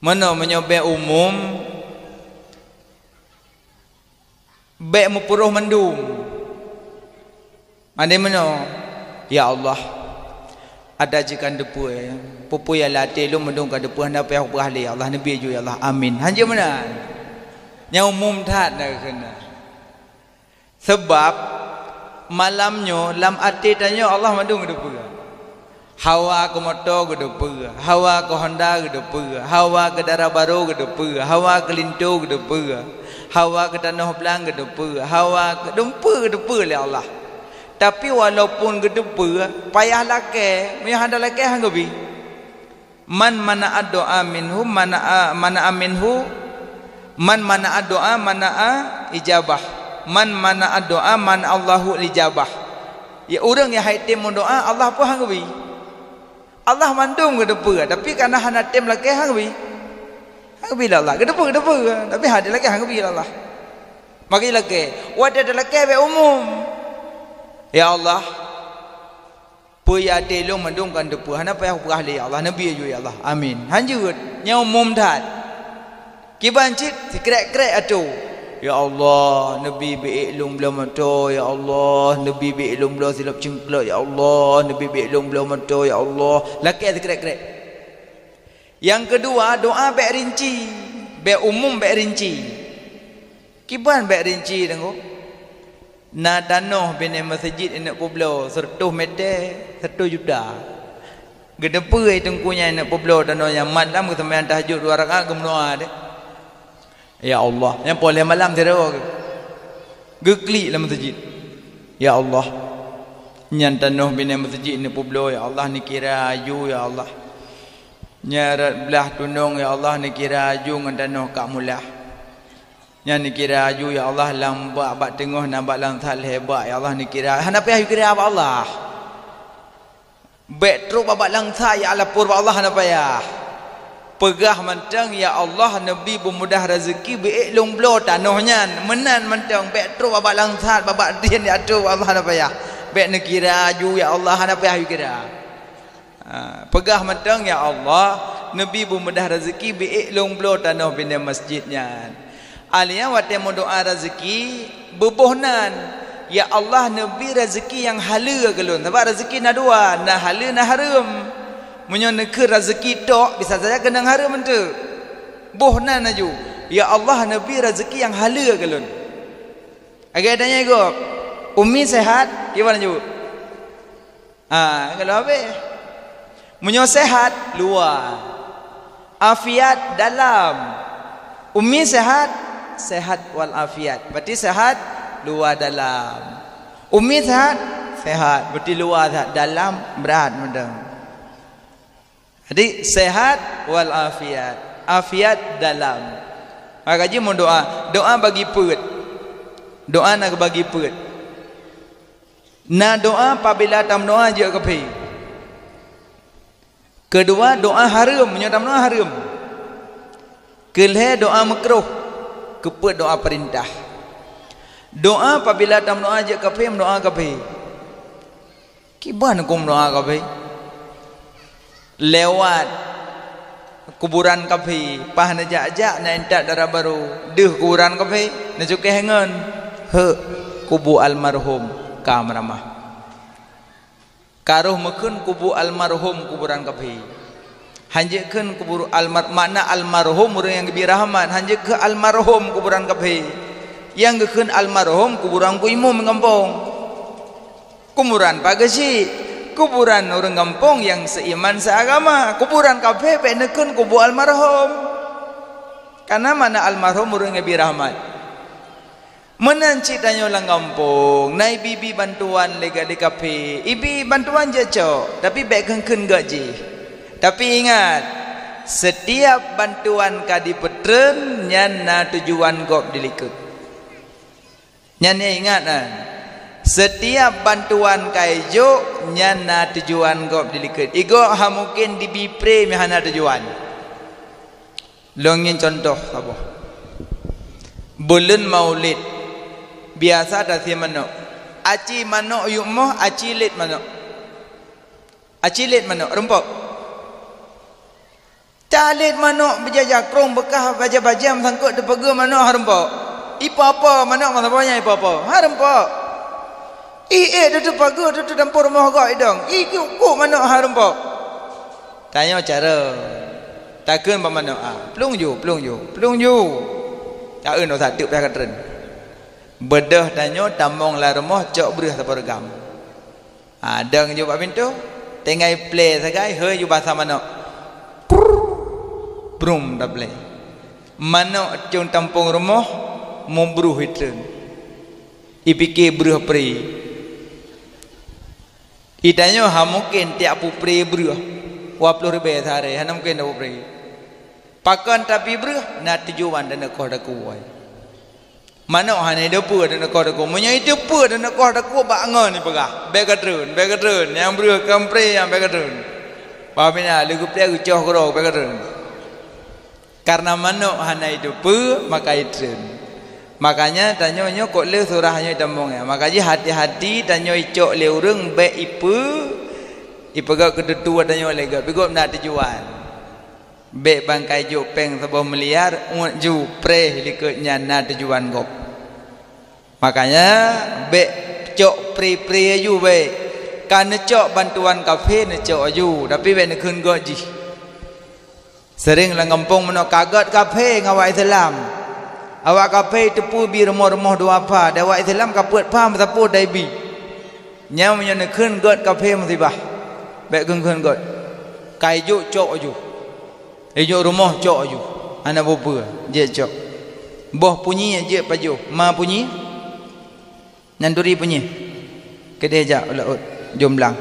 Meunoe meunyoe bèk umum, bèk meupuroh mandum. Mandum meunoe, "Ya Allah, ata jih kan teupeue, peue-peue nyang lam até lôn mandum ka teupeue, hana payah kupeugah lé, ya Allah, neubi ju, ya Allah. Amin." Hanjeuet meunan. Nyang umum that na keunan. Sabab malam nyoe lam até tanyoe Allah mandum geuteupeue. Hawa keu moto geuteupeue, hawa keu honda geuteupeue, hawa keu dara barô geuteupeue, hawa keu linto geuteupeue, hawa keu tanoh blang geuteupeue, hawa keu dumpeue geuteupeue lé Allah. Tapi walaupun geuteupeue, payah lakèe, meunyoe hana lakèe han geubi. Man mana'a doa minhu, mana'a, mana'a minhu, man mana'a doa, mana'a ijabah. Man mana'a doa, mana'allahu ijabah. Ya, ureueng nyang han item meudoa, Allah pun han geubi. Allah mandum geuteupeue, tapi kareuna hana tem lakèe han geubi. Han geubi lé Allah. Geuteupeue, geuteupeue, tapi hana lakèe han geubi lé Allah. Maka lakée, watée talakée bék umum. Ya Allah, peue nyang até lôn mandum ka neuteupeu, hana payah peugah lé ya Allah, neubi aju ya Allah. Amin. Hanjeuet, nyoe umum that. Kiban cit sikrek-krek atô. Ya Allah, neubi bék lôn bloe moto, ya Allah, neubi bék lôn bloe silop ceuklot, ya Allah, neubi bék lôn bloe moto, ya Allah. Lakée sikrek-krek. Nyang keudua, doa bék rinci, bék umum, bék rinci. Kiban bék rinci, Teungku? Na tanoh binéh meuseujid ineuk peubloe, seureutôh mètè, satu juta. Geuteupeue teungku nyan ineuk peubloe tanoh nyan, malam geuseumayang tahajud dua rakaat geumeudoa deh. Ya Allah, nyan poh lhèe malam sidroe geu-, geuklik lam meuseujid. Ya Allah, nyan tanoh binéh meuseujid ineuk peubloe, ya Allah, neukira aju, ya Allah. Nyan rot blah tunong, ya Allah, neukira aju ngon tanoh kak mulah. Nyan neukira aju, ya Allah, lam bak, bak teungoh na bak langsat lhèe bak, ya Allah, neukira. Hana payah kira bak Allah. Bék trok bak, bak langsat, ya Allah, lapor bak Allah, hana payah. Peugah mantong, "Ya Allah, neubi beumudah raseuki, bék lôn bloe tanoh nyan." Meunan mantong, bék trok bak, bak langsat, bak, bak dien, ya Allah, hana payah. Bék neukira aju, ya Allah, hana payah kira. Ha, peugah mantong, "Ya Allah, neubi beumudah raseuki, bék lôn bloe tanoh binéh meuseujid nyan." Alia watée meudoa raseuki, beuboh nan, "Ya Allah, neubi raseuki nyang haleue keu lôn." Sabab raseuki na dua, na haleue, na hareuem. Meunyoe neukheun raseuki tok, bisa saja keunong hareuem eunteuk. Boh nan aju, "Ya Allah, neubi raseuki nyang haleue keu lôn." Lagée tanyoe gob, "Umi sehat?" Kiban aju? Ha, kalau habéh. Meunyoe sehat, luwa. Afiat dalam. Umi sehat? Sehat wal afiat. Berarti sehat luwa dalam. Umi sehat? Sehat. Berarti luwa sehat, dalam brat mantong. Jadi, sehat wal afiat. Afiat dalam. Maka jih meudoa, doa bagi peuet. Doa na bagi peuet. Na doa pabila tameudoa jeuet keu kafé. Keudua, doa hareuem, meunyoe tameudoa hareuem. Keulhèe, doa meukruh, keu peuet doa peurintah. Doa pabila tameudoa jeuet keu kafé, meudoa keu kafé. Kiban huköm doa kafé? Lewat kuburan kafé, paih neujak-jak na intat dara barô, deuh kuburan kafé, neucukéh ngon, "Heuk, kubu almarhum ka meuramah." Ka roh meukheun kubu almarhum kuburan kafé. Hanjeuet kheun kubu almar-, makna almarhum ureuëng nyang geubri rahmat, hanjeuet kheun almarhum kuburan kafé. Nyang geukheun almarhum kuburan ku imum gampông. Kuburan Pak Geuchik, kuburan ureuëng gampông nyang seuiman seuagama, kuburan kafé bék neukheun kubu almarhum. Kana makna almarhum ureuëng nyang geubri rahmat. Meunan cit tanyoe lam gampông, na ibi-ibi bantuan lé, lé kafé, ibi bantuan jeuet cok, tapi bék kheun-kheun gét jih. Tapi ingat, setiap bantuan ka dipeutreun nyan na tujuan gob dilikot. Nyan nyang ingat na. Setiap bantuan ka ijok nyan na tujuan gob dilikot. Igob ha mungken dibi pré meuhana tujuan. Lôn ngieng cuntoh saboh. Buleuen Maulid, biasa tasie manok. Aci manok yup moh, aci lét manok. Aci lét manok, rumpok. Talét manok beujaja krong beukah baja-baja meusangkot teupeugeuh manok hareumpok. Ipo-po manok masa boh nyan ipo-po. Hareumpok. Ih, eh, tutu pageue, tutu dampôh rumoh gok idong. Ih, kuk, kuk manok hareumpok. Tanyoe cara. Takheun bak manok, ah, plueng ju, plueng ju, plueng ju. Taeun usah teuk payah katreun. Beudôh tanyoe tamong lam rumoh cok breueh sapeue reugam. Ha, dong ju bak pintoe, tinggai plé sagai, hôi ju basa manok. Prrr, brum taplé. Manok cong tampông rumoh, mubruh itreun. Ipike breueh pré. Itanyoe ha mungken tiak pupré breueh, dua ploh ribèe sehari, hana mungken dua pupré. Pakon tapi breueh, na tujuan dan neukoh dakue. Manok hana iteupeue dan neukoh dakue. Meunyoe iteupeue dan neukoh dakue bak ngon ipeugah, "Bèk katreun, bèk katreun, nyang breueh kon pré nyang bèk katreun." Paham ina, lé geuplé geucoh keudroe, "Bèk katreun." Karena manok hana iteupeue, maka itreun. Makanya tanyoe nyoe kok le surah nyoe tamong ya. Maka jih hati-hati tanyoe icok lé ureuëng bék ipe ipeugét keututoe tanyoe lé gét. Pih gét na tujuan. Bék bangkai jok péng saboh miliar, uet ju preh likot nyan na tujuan gob. Makanya bék cok pri-pri aju bék. Ka neucok bantuan kafé neucok aju, tapi bék neukheun gét jih. Sering lam gampông meunoe ka gét kafé ngon awak Islam. Awak kafé teupeu bi rumoh-rumoh dua pha, dan awak Islam ka peuet pha meusapeue dai bi. Nyan meunyoe neukheun gét kafé musibah. Bék kheun-kheun gét. Ka ijok cok aju. Ijok rumoh cok aju. Hana peue-peue, jeuet cok. Boh punyi jeuet pajoh, ma punyi. Nyan turi punyi. Keudeh jak u laôt, jom blang.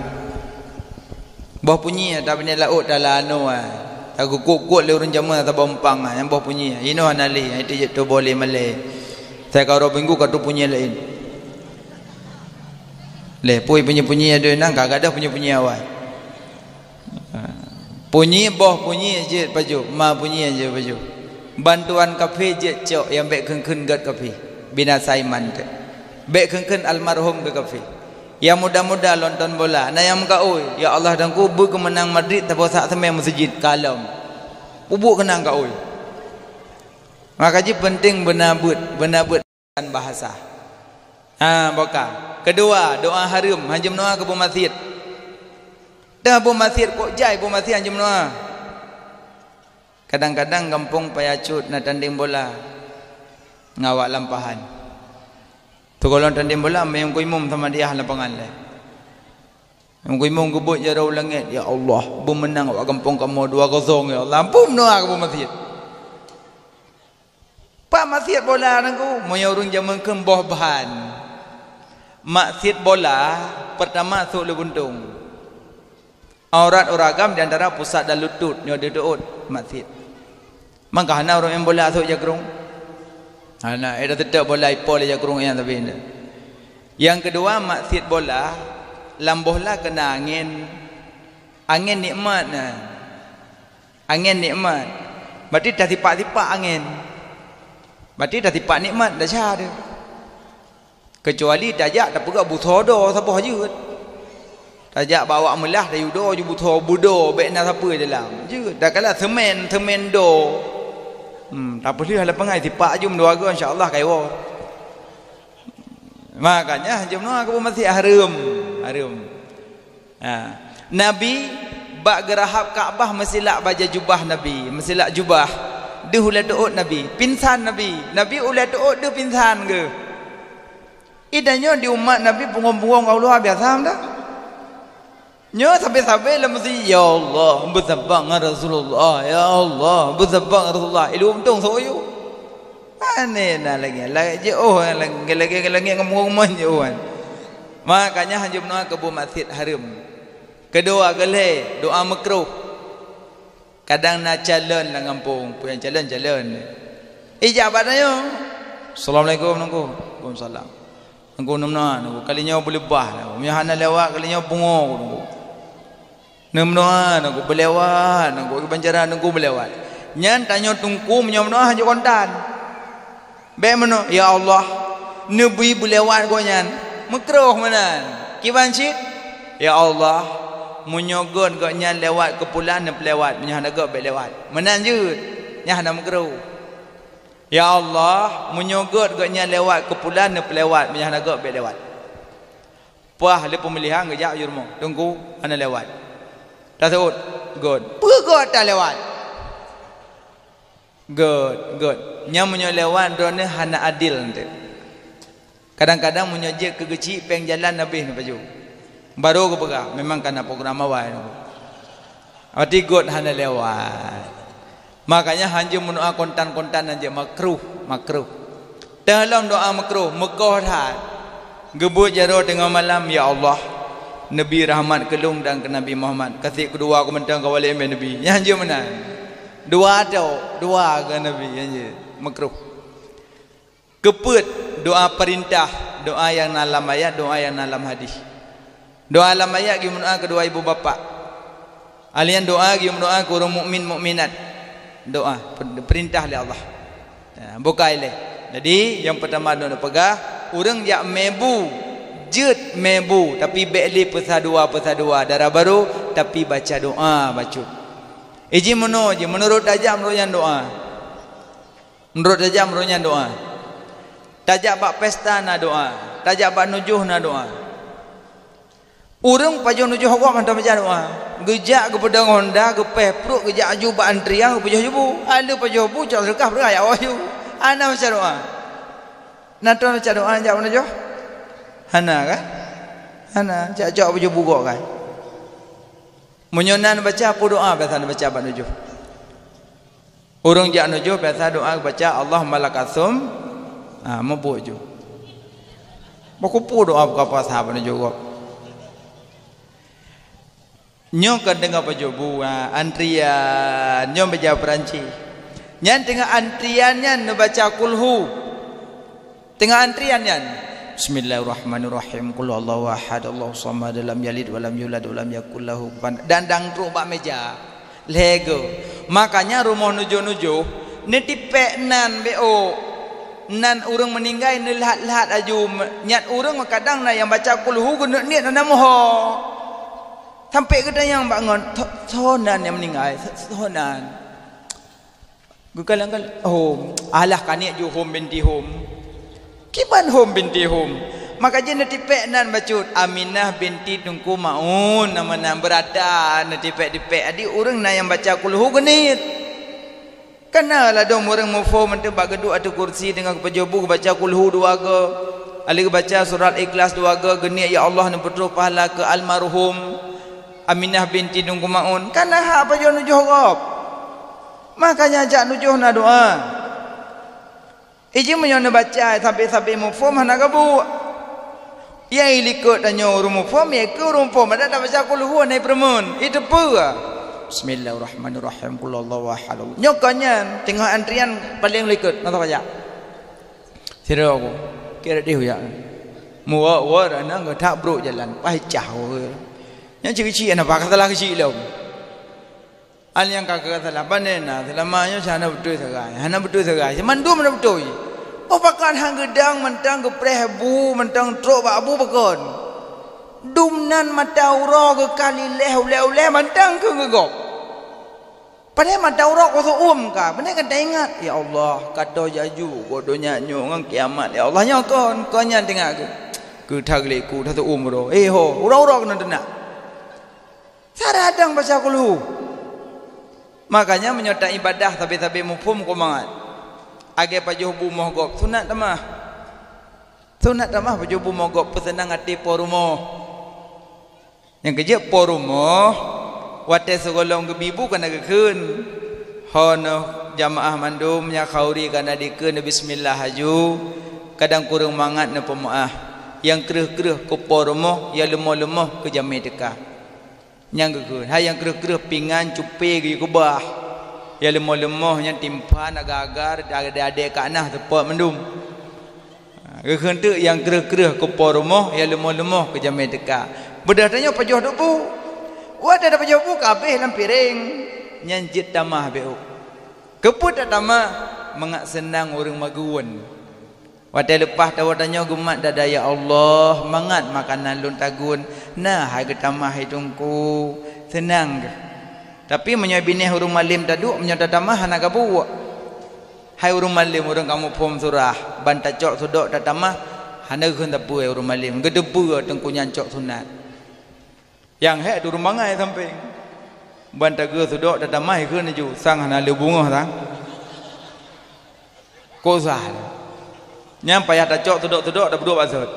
Boh punyi, tapi nyan laôt dah lano ah. Tageukuk-kuk lé ureuëng jameun saboh umpang ah, nyan boh punyi. Inoe hana lé, itu jeuet tuboh lé malée. Saya ka uroe minggu ka tu punyi laén. Lé, pui punyi-punyi ada nang ka gadoh punyi-punyi awai. Ha. Punyi boh punyi jeuet pajoh, ma punyi jeuet pajoh. Bantuan kafé jeuet cok nyang bék kheun-kheun gét kafé. Binasa iman teuh. Bék kheun-kheun almarhum keu kafé. Nyang muda-muda lonton bola, na nyang meukaôi, "Ya Allah, Teungku, beu keumeunang Madrid saboh sak seumé meuseujid." Kalom. Peubuet keunang kaôi. Maka jih penting beuna beuet, beuna beuet. Bahasa. Ha, boka. Keudua, doa hareuem, hanjeuet meudoa keu boh masiet. Teuh boh masiet kok jai boh masiet hanjeuet meudoa. Kadang-kadang gampông paya cut na tandeng bola ngon awak lampahan. Sigohlom tandeng bola, meunyoe ku imum sama diah lapangan lé. Meunyoe ku imum geubeuet jaroe u langét, "Ya Allah, beumeunang awak gampông kamoe dua kosong, ya Allah." Ampôn meudoa keu boh masiet. Pat masiet bola Teungku, meunyoe ureuëng jameun kheun boh ban. Maksiet bola, peurtama sôk lé buntông. Aurat ureuëng agam di antara pusat dan lutôt nyoe deutuot maksiet. Mangka hana ureuëng main bola sôk jakrong. Hana, eh, dah teutap bola ipo lé jakrong nyan tapi nyan. Nyang keudua, maksiet bola, lam boh la keuna angén. Angén nikmat na. Angén nikmat. Berarti tasipak-sipak angén. Berarti tasipak nikmat desya tu. Kecuali tajak tapeugah butho do saboh jeuet. Tajak bak awak meulah tayue do ju butho, beudo bék na sapeue dalam. Jeuet. Dak kala semen, semen do. Hmm, tapeulheueh lam peungai sipak jeuem dua go insya-Allah ka iwoe. Makanya jeuem noe keu boh masiet hareuem. Hareuem. Ha. Nabi bak geurahab Ka'bah meusilak bajée jubah Nabi, meusilak jubah. Deuh ulée teuôt Nabi, pingsan Nabi. Nabi ulée teuôt deuh pingsan geuh. Ida nyoe di umat Nabi punggong-punggong ka luar biasa dah. Nyoe sabe-sabe lam meuseujid, "Ya Allah, beusabak ngon Rasulullah. Ya Allah, beusabak ngon Rasulullah." Ilu untông soe yue. Aneh na lagée, lagée jiôh, lagée, lagée, lagée ngon punggong-punggong jiôh kan. Makanya hanjeuet meudoa keu boh masiet hareuem. Keudua, keulhée, doa meukruh. Kadang na calon lam gampông, peue nyang calon-calon. Ijak bak tanyoe. "Assalamualaikum, Teungku." "Waalaikumsalam." "Teungku, neumeunoe, Teungku, kali nyoe beuleubah, Teungku. Meunyoe hana lewat, kali nyoe pungo, Teungku. Neumeunoe, Teungku, beulewat, Teungku, bancara Teungku beulewat." Nyan tanyoe Teungku meunyoe meunoe hanjeuet kontan. Bék meunoe, "Ya Allah, neubri beulewat gobnyan." Meukruh meunan. Kiban cit, "Ya Allah, meunyoe gét gobnyan lewat keu pulan neupeulewat, meunyoe hana gét bék lewat." Meunan jeuet. Nyan hana meukruh. "Ya Allah, meunyoe gét gobnyan lewat keu pulan neupeulewat, meunyoe hana gét bék lewat." Paih lé peumilihan geujak u rumoh, "Teungku, hana lewat." Taseuôt, "Gét." "Peue gét talewat?" "Gét, gét." Nyan meunyoe lewat droeneuh hana adil eunteuk. Kadang-kadang meunyoe jeuet keu geuchik péng jalan habéh neupajoh. Barô geupeugah, "Memang kana program awai." Berarti gét hana lewat. Makanya hanjeuet meudoa kontan-kontan hanjeuet, makruh, makruh. Teuh lom doa makruh, meukoh that. Geubeuet jaroe teungoh malam, "Ya Allah, neubri rahmat keu lôn dan keu Nabi Muhammad. Kaseb keudua ku mantong ka walée mé neubri." Nyan hanjeuet meunan. Dua tok, dua keu Nabi, nyan hanjeuet. Makruh. Keupeuet doa peurintah, doa nyang na lam ayat, doa nyang na lam hadis. Doa lam ayat geumeudoa keu dua ibu bapak. Alian doa geumeudoa keu ureuëng mukmin mukminat. Doa per-, peurintah lé Allah. Ya, bukai lé. Jadi, nyang peutama lôn peugah, ureuëng jak mé bu, jeuet mé bu, tapi bék lé peusadua-peusadua dara barô, tapi baca doa bacut. Iji meunoe jih, meunurot tajak meunurot nyan doa. Meunurot tajak meunurot nyan doa. Tajak bak pesta na doa, tajak bak nujoh na doa. Ureuëng pajoh nujoh gob mantong baca doa. Geujak geupeudong honda, geupéh pruet, geujak aju bak antrian, geupajoh bu. Hana pajoh bu, cok seudeukah, peureuah jak aju. Hana baca doa. Na troh baca doa jak bak nujoh? Hana kan? Hana, cok-cok pajoh bu gob kan? Meunyoe na baca, peue doa biasa baca bak nujoh? Ureuëng jak nujoh biasa doa baca, "Allahumma lakasum." Ha, meubuet ju. Bak kupu doa buka puasa bak nujoh gob. Nyoe kan teungoh pajoh bu, ha, antrian, nyoe meja Perancis. Nyan teungoh antrian nyan neubaca kulhu. Teungoh antrian nyan, "Bismillahirrahmanirrahim. Qul huwallahu ahad, Allahus samad, lam yalid walam yulad walam yakul lahu kufuwan." Dan dang trok bak meja. Lhée goe. Makanya rumoh nujoh-nujoh, neutipék nan bék ôk. Nan ureuëng meuninggai neulhat-lhat aju. Nyan ureuëng kadang na nyang baca kulhu geuneuk niet hana meuho. Sampai geutanyong bak ngon, "Soe nan nyang meuninggai? Soe nan?" Geukalon-kalon, "Hom, alah kaniet ju Hom binti Hom." Kiban Hom binti Hom. Maka jih neutipék nan bacut, Aminah binti Teungku Maun, nama nan beurata neutipék-tipék. Adi ureuëng na nyang baca kulhu geuniet. Kana ladom ureuëng muphom mantong bak geuduek ateueh kursi teungoh geupajoh bu geubaca kulhu dua goe. Alé geubaca surat Ikhlas dua goe, geuniet, "Ya Allah, neupeutroh pahala keu almarhum Aminah binti Teungku Maun." Kana hak pajoh nujoh gob. Makanya jak nujoh na doa. Iji meunyoe neubaca sabe-sabe muphom hana gabuek. Yai likot tanyoe ureuëng muphom, yai keu ureuëng muphom, adak tabaca kulhu hana peureumeun. Itu peue? "Bismillahirrahmanirrahim. Qul huwallahu ahad." Nyoe kon nyan, teungoh antrian paléng likot, na tabaca. Sidroe ku, kira deh uyak. Muwa-wa rana geutak brok jalan, paih cah. Nyang cik-cik na pakai salah kecil lom. An nyang ka keu salah, pane na, seulama nyoe hana beutôi sagai, hana beutôi sagai, si mandum hana beutôi. Oh, pakon han geudang mantong geupreh bu, mantong trok bak bu pakon. Dum nan mata uroe geukali leh ulée-ulée mantong keu geugop. Padahai mata uroe koseuum ka, beuna ka taingat, "Ya Allah, ka toh jaju, godonya nyoe ngon kiamat, ya Allah, nyoe kon, kon nyan teuingat keu." Keu that geuléku, that seuum uroe. Eh ho, uroe-uroe keunan teunak. Sara dang baca kulhu. Makanya meunyoe ta ibadah sabe-sabe muphom keu mangat. Agée pajoh bu moh gob sunat tamah. Sunat tamah pajoh bu moh gob peuseunang até po rumoh. Nyang keujeuet po rumoh, watée sigohlom geubi bu kana geukheun. Ho neuh jamaah mandum nyang khauri kana dikeue neu bismillah aju, kadang kureueng mangat neupeumeuáh. Nyang kreueh-kreueh keu po rumoh, nyang leumoh-leumoh keu jamé teuka. Nyang geukheun, hai nyang kreueh-kreueh pingan cupé geuyue keubah. Nyang leumoh-leumoh nyan timphan, agar-agar, adé-adé ka na seupôt mandum. Ha, geukheun teuk nyang kreueh-kreueh keu po rumoh, nyang leumoh-leumoh keu jamé teuka. Beudôh tanyoe pajoh duek bu. Watée tapajoh bu ka habéh lam piréng, nyan jeuet tamah bék ôk. Keupeue tatamah? Mangat seunang ureuëng magun. Watée leupah tawoe tanyoe geumat dada, "Ya Allah, mangat makanan lôn tagun, na hai geutamah hai Teungku, seunang geuh." Tapi meunyoe binéh ureuëng malém taduek, meunyoe tatamah hana gabuek. Hai ureuëng malém, ureuëng kamoe phom surah, ban tacok sudok tatamah, hana geukheun sapeue ureuëng malém, geuteupeue Teungku nyan cok sunat. Nyang hék turun bangai sampéng. Ban tageuh sudok tatamah ikheun laju, sang hana lé beungoh sang. Kok sah. Nyan payah tacok sudok-sudok tapeuduek bak sot.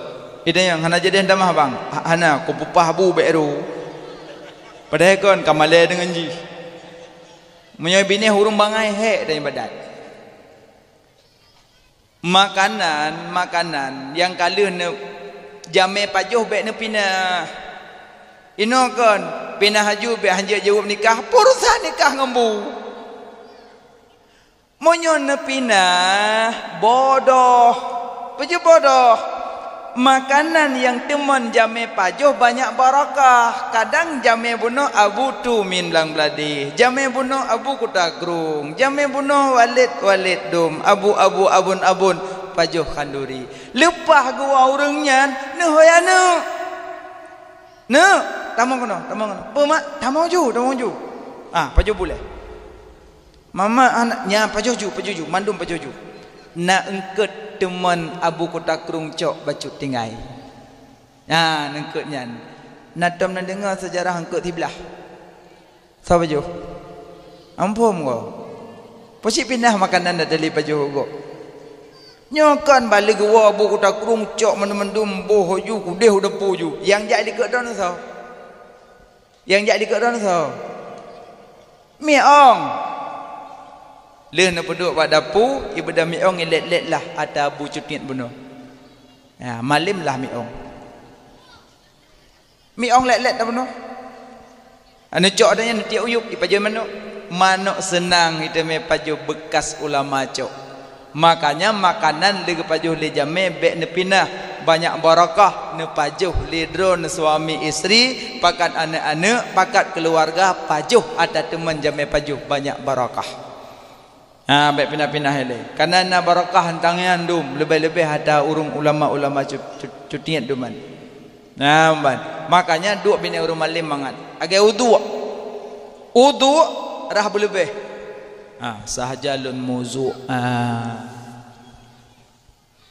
Ida nyang hana jadi tamah bang. Ha-, hana, kupeupah bu bék ru. Padahai kon ka malée deungon jih. Meunyoe binéh ureuëng bangai hék dan ibadat. Makanan, makanan nyang ka lheueh neu-, jamé pajoh bék neupinah. Inoe kon, pinah aju bék hanjeuet jaweueb nikah, peurusan nikah ngon bu. Meunyoe neupinah, bodoh. Peue jeuet bodoh? Makanan nyang teumon jamé pajoh banyak barakah. Kadang jamé bunoe Abu Tumin Blang Bladeh, jamé bunoe Abu Kuta Krueng, jamé bunoe Walét, Walét Dum, Abu, Abu, Abon, Abon. Pajoh khanduri. Leupah geuwoe ureuëng nyan, neuhôi aneuk. "Neuk, tamong keunoe, tamong keunoe." "Peue, Mak?" "Tamong ju, tamong ju." Ah, pajoh bulèe. "Mama, aneuk nyan pajoh ju, pajoh ju, mandum pajoh ju." Na eungkôt teumon Abu Kuta Krueng cok bacut tinggai. Nyan eungkôt nyan. Na tom na deungoe seujarah eungkôt siblaih. Soe pajoh? Ampôn ko. Peue cit pinah makanan dari pajoh u gob. Nyoe kan bak lheueh geuwoe Abu Kuta Krueng cok mandum-mandum boh ju kudeh u dapu ju. Nyang jak likot droeneuh soe? Nyang jak likot droeneuh soe? Miong. Lheueh neupeuduek bak dapu, ibeudôh miong ilét-lét lah ata Abu Cutiet bunoe. Ya, malém lah miong. Miong lét-lét dah bunoe. Aneuk cok dah nyan tiek uyueb dipajoh manok. Manok seunang iteumé pajoh bekas ulama cok. Makanya makanan lé geupajoh lé jamé bék neupinah, banyak barakah, neupajoh lé droe suami istri, pakat aneuk-aneuk, pakat keuluwarga, pajoh ata teumon jamé pajoh banyak barakah. Ha, bék pinah-pinah ilée. Kana na barakah teuntang nyan dum, leubeh-leubeh ata ureuëng ulama-ulama cu-, cu-, Cutiet duman. Nah, ban. Makanya duek binéh ureuëng malém mangat. Agée uduk. Uduk rhah beuleubeh. Ha, sahaja lôn muzuk. Ha.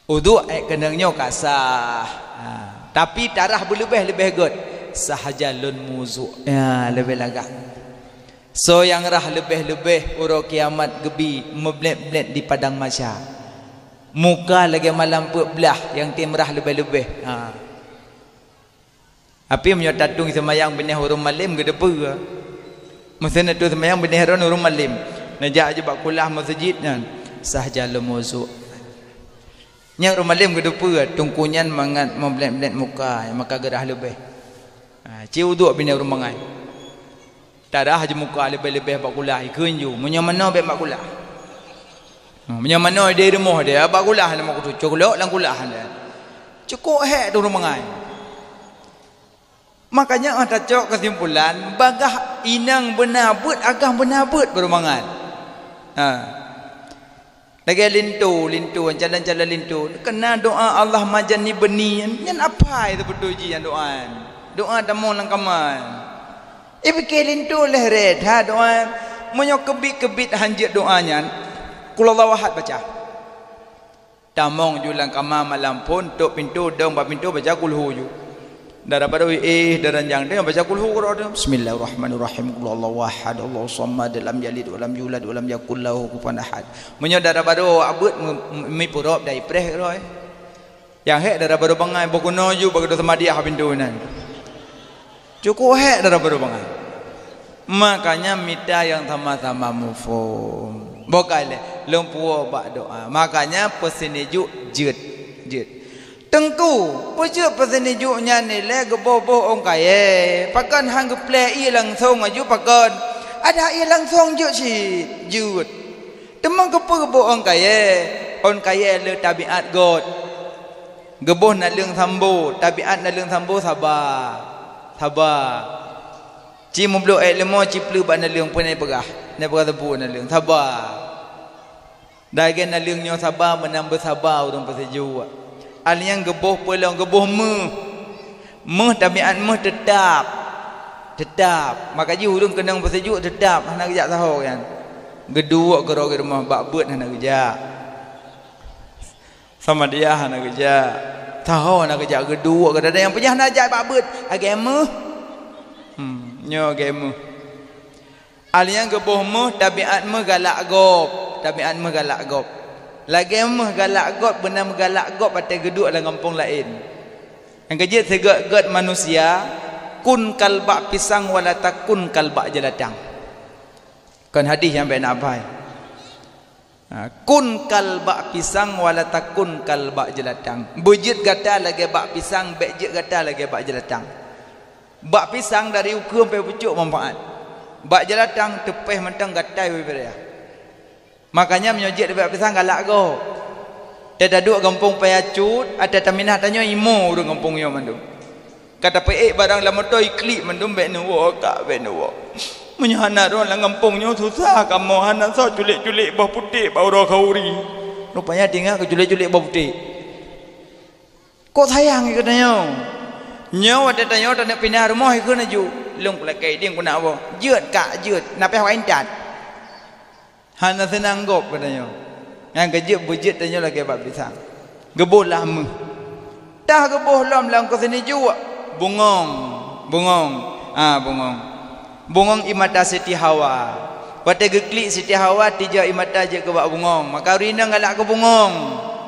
Uduk ék keunong nyoe ka sah. Ha. Tapi tarhah beuleubeh leubeh gét. Sahaja lôn muzuk. Ya, leubeh lagak. Soe nyang rhah leubeh-leubeh uroe kiamat geubi meublét-blét di padang mahsyar. Muka lagée malam peuet blaih nyang tem rhah leubeh-leubeh. Ha. Tapi meunyoe tatueng seumayang binéh ureuëng malém geuteupeue. Meuseue na tueng seumayang binéh droen ureuëng malém. Neujak jih bak kulah meuseujid nyan. Sah jalom wuzuk. Nyan ureuëng malém geuteupeue, teungku nyan mangat meublét-blét muka, maka geurhah leubeh. Ha, ci uduk binéh ureuëng bangai. Tarhah jih muka leubeh-leubeh bak kulah, ikheun ju. Meunyoe manoe bék bak kulah. Ha, meunyoe manoe di rumoh dia, bak kulah lam kutu, cok lok lam kulah dia. Cukôp hék tu ureuëng bangai. Makanya, ah, tacok keusimpulan, bagaih inong beuna beuet, agam beuna beuet baru mangat. Ha. Lagée linto, linto, calon-calon linto. Keuna doa Allah majan ni beuni, nyan apai teubeutôi jih nyan doa. Doa tamong lam kama. Ipike linto leh rét, ha, doa. Meunyoe keubiet-keubiet hanjeuet doa nyan, Qul Huwallahu Ahad baca. Tamong ju lam kama malam phon, tok pintoe, dong bak pintoe, baca kulhu ju. Dara baroe éh, dara nyang dong baca kulhu keudroe. Bismillahirrahmanirrahim. Qul huwallahu ahad, Allahu samad, lam yalid walam yulad walam yakul lahu kufuwan ahad. Meunyoe dara baroe awak beuet, mi-, mi-, mipurop dai preh keudroe. Nyang hék dara baroe bangai, boh keunoe ju bak keudroe seumadiah pintoe nan. Cukôp hék dara baroe bangai. Makanya mita nyang sama-sama muphom. Boh ka ilée, lôn puwoe bak doa. Makanya peusinejuk jeuet, jeuet. Teungku, peue jeuet peusinejuk nyan ilée geuboh-boh ôn kayée? Pakon han geuplée ié langsong aju pakon? Adak ié langsong jeuet cit, jeuet. Teuma keupeue geuboh ôn kayée? Ôn kayée le tabiat gét. Geuboh naleueng sambo, tabiat naleueng sambo saba. Saba. Ci mublok ék leumo, ci pleuk bak naleueng, peue na peugah? Na peugah teupeu naleueng, saba. Dagée naleueng nyoe saba, meunan beusaba ureuëng peusijuek. Alheuh nyan geuboh peue lom, geuboh méuh. Méuh, tabiat méuh teutab. Teutab. Maka jih ureuëng keunong peusijuek teutab, hana geujak saho nyan. Geuduek keudroe rumoh, bak beuet hana geujak. Sama dia hana geujak. Saho hana geujak, geuduek, kadang-kadang nyang peugah hana jak bak beuet. Agée méuh. Hmm, nyoe agée méuh. Alheuh nyan geuboh méuh, tabiat méuh galak gob. Tabiat méuh galak gob. Lagée méuh galak gob, beuna meugalak gob watée geuduek lam gampông laén. Nyang keujeuet sigeut-geut manusia, kun kal bak pisang wala takun kal bak jeulatang. Kon hadis nyang bék na abai. Ha, kun kal bak pisang wala takun kal bak jeulatang. Beujeuet gata lagée bak pisang, bék jeuet gata lagée bak jeulatang. Bak pisang dari ukeue sampai pucôk manfaat. Bak jeulatang teupéh mantong gatai bubé raya. Makanya meunyoe jeuet bak pisang galak gob. Teudaduek gampông Paya Cut, ata taminah tanyoe imo ureuëng gampông nyoe mandum. Ka tapeuék barang lam moto iklik mandum bék neuwoe ka, bék neuwoe. Meunyoe hana droe lam gampông nyoe susah kamoe hana soe culék-culék boh putéh bak uroe khauri. Rupanya tinggai keu culek-culek boh putéh. Kok sayang keu tanyoe. Nyoe watée tanyoe taneuk pinah rumoh ikheun laju. Lôn kulakée idin kunak boh. Jeuet kak, jeuet. Napéh wai intat. Hana seunang gob keu tanyoe. Nyang keujeuet beujeuet tanyoe lagée bak pisang. Geuboh lah meuh. Tah geuboh lom lam keu seuneuk juek. Bungong. Bungong. Ah, bungong. Bungong i mata Siti Hawa. Watée geuklik Siti Hawa, tijak i mata jeuet keu bak bungong. Maka ureuëng inong galak keu bungong.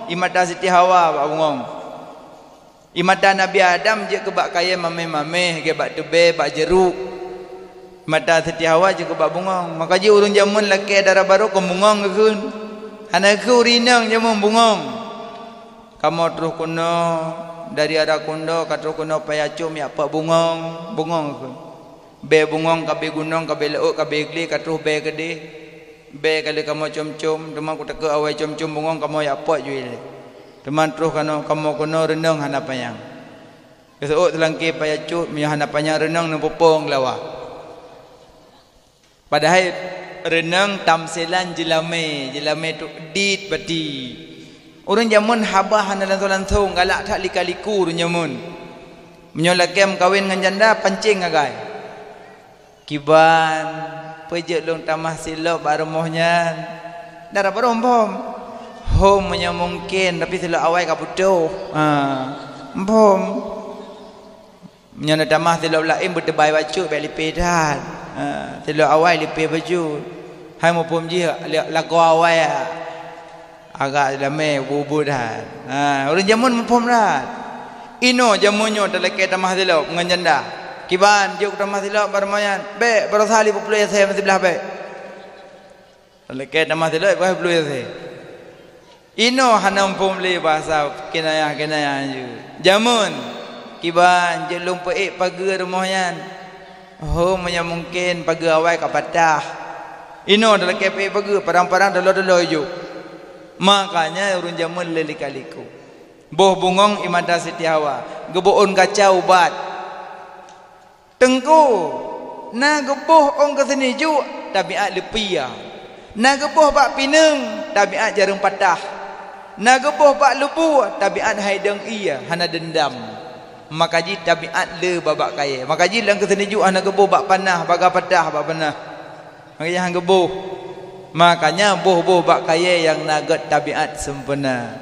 I mata Siti Hawa bak bungong. I mata Nabi Adam jeuet keu bak kayée mamèh-mamèh, lagée bak teubée, bak jeuruk. I mata Siti Hawa jeuet keu bak bungong. Maka jih ureuëng jameun lakée dara barô kon bungong geukheun. Hana geukheun ureuëng inong jameun bungong. Kamoe troh keunoe, dari Ara Kundo, ka troh keunoe Paya Cok, jak peuet bungong, bungong geukheun. Bée bungong ka bée gunong, ka bée laôt, ka bée glé, ka troh bée keudeh. Bée ka lheueh kamoe com-com, teuma kutakot awai com-com bungong kamoe jak peuet ju ilée. Teuma troh keunoe, kamoe keunoe reunong hana panyang. Geuseuôt seulangké Paya Cok, meunyoe hana panyang reunong neupeupong lawa. Padahai reunong tamsilan jeulamé, jeulamé tu dit bati. Ureuëng jameun haba hana langsong-langsong, galak that lika-liku ureuëng jameun. Meunyoe lakée meukawen ngon janda, pancéng agai. Kiban, peue jeuet lôn tamah silop bak rumoh nyan? Dara barô mphom. Hom meunyoe mungken, tapi silop awai ka putôh. Ha, mphom. Meunyoe neutamah silop laén beuteubai bacut bék lipée that. Ha, silop awai lipée bacut. Hai muphom jih lakoe awai. Agak damé ubu-ubu that. Ha, ureuëng jameun muphom that. Inoe jameun nyoe talakée tamah silop ngon janda. Kiban jok tamah silop bak rumoh nyan. Bék, barosa lhèe ploh Yasin siblah bék. Talakée tamah silop bak ploh Yasin. Inoe hana muphom lé bahasa kinayah-kinayah nyoe. Jameun, kiban jeuet lôn peuék pageue rumoh nyan. Ho, meunyoe mungken pageue awai ka patah. Inoe talakée peuék pageue, parang-parang taloe-taloe ijok. Makanya ureuëng jameun lé lika-liku. Boh bungong i mata Siti Hawa, geuboh ôn kaca ubat. Teungku, na geuboh ôn keuseunijuek, tabiat leupie. Na geuboh bak pineung, tabiat jareueng patah. Na geuboh bak lubu, tabiat hai dong ie, hana deundam. Maka jih tabiat le babak kayée. Maka jih lam keuseunijuek hana geuboh bak panah, baga patah bak panah. Maka jih han geuboh. Makanya boh-boh bak kayée nyang na gét tabiat sempurna.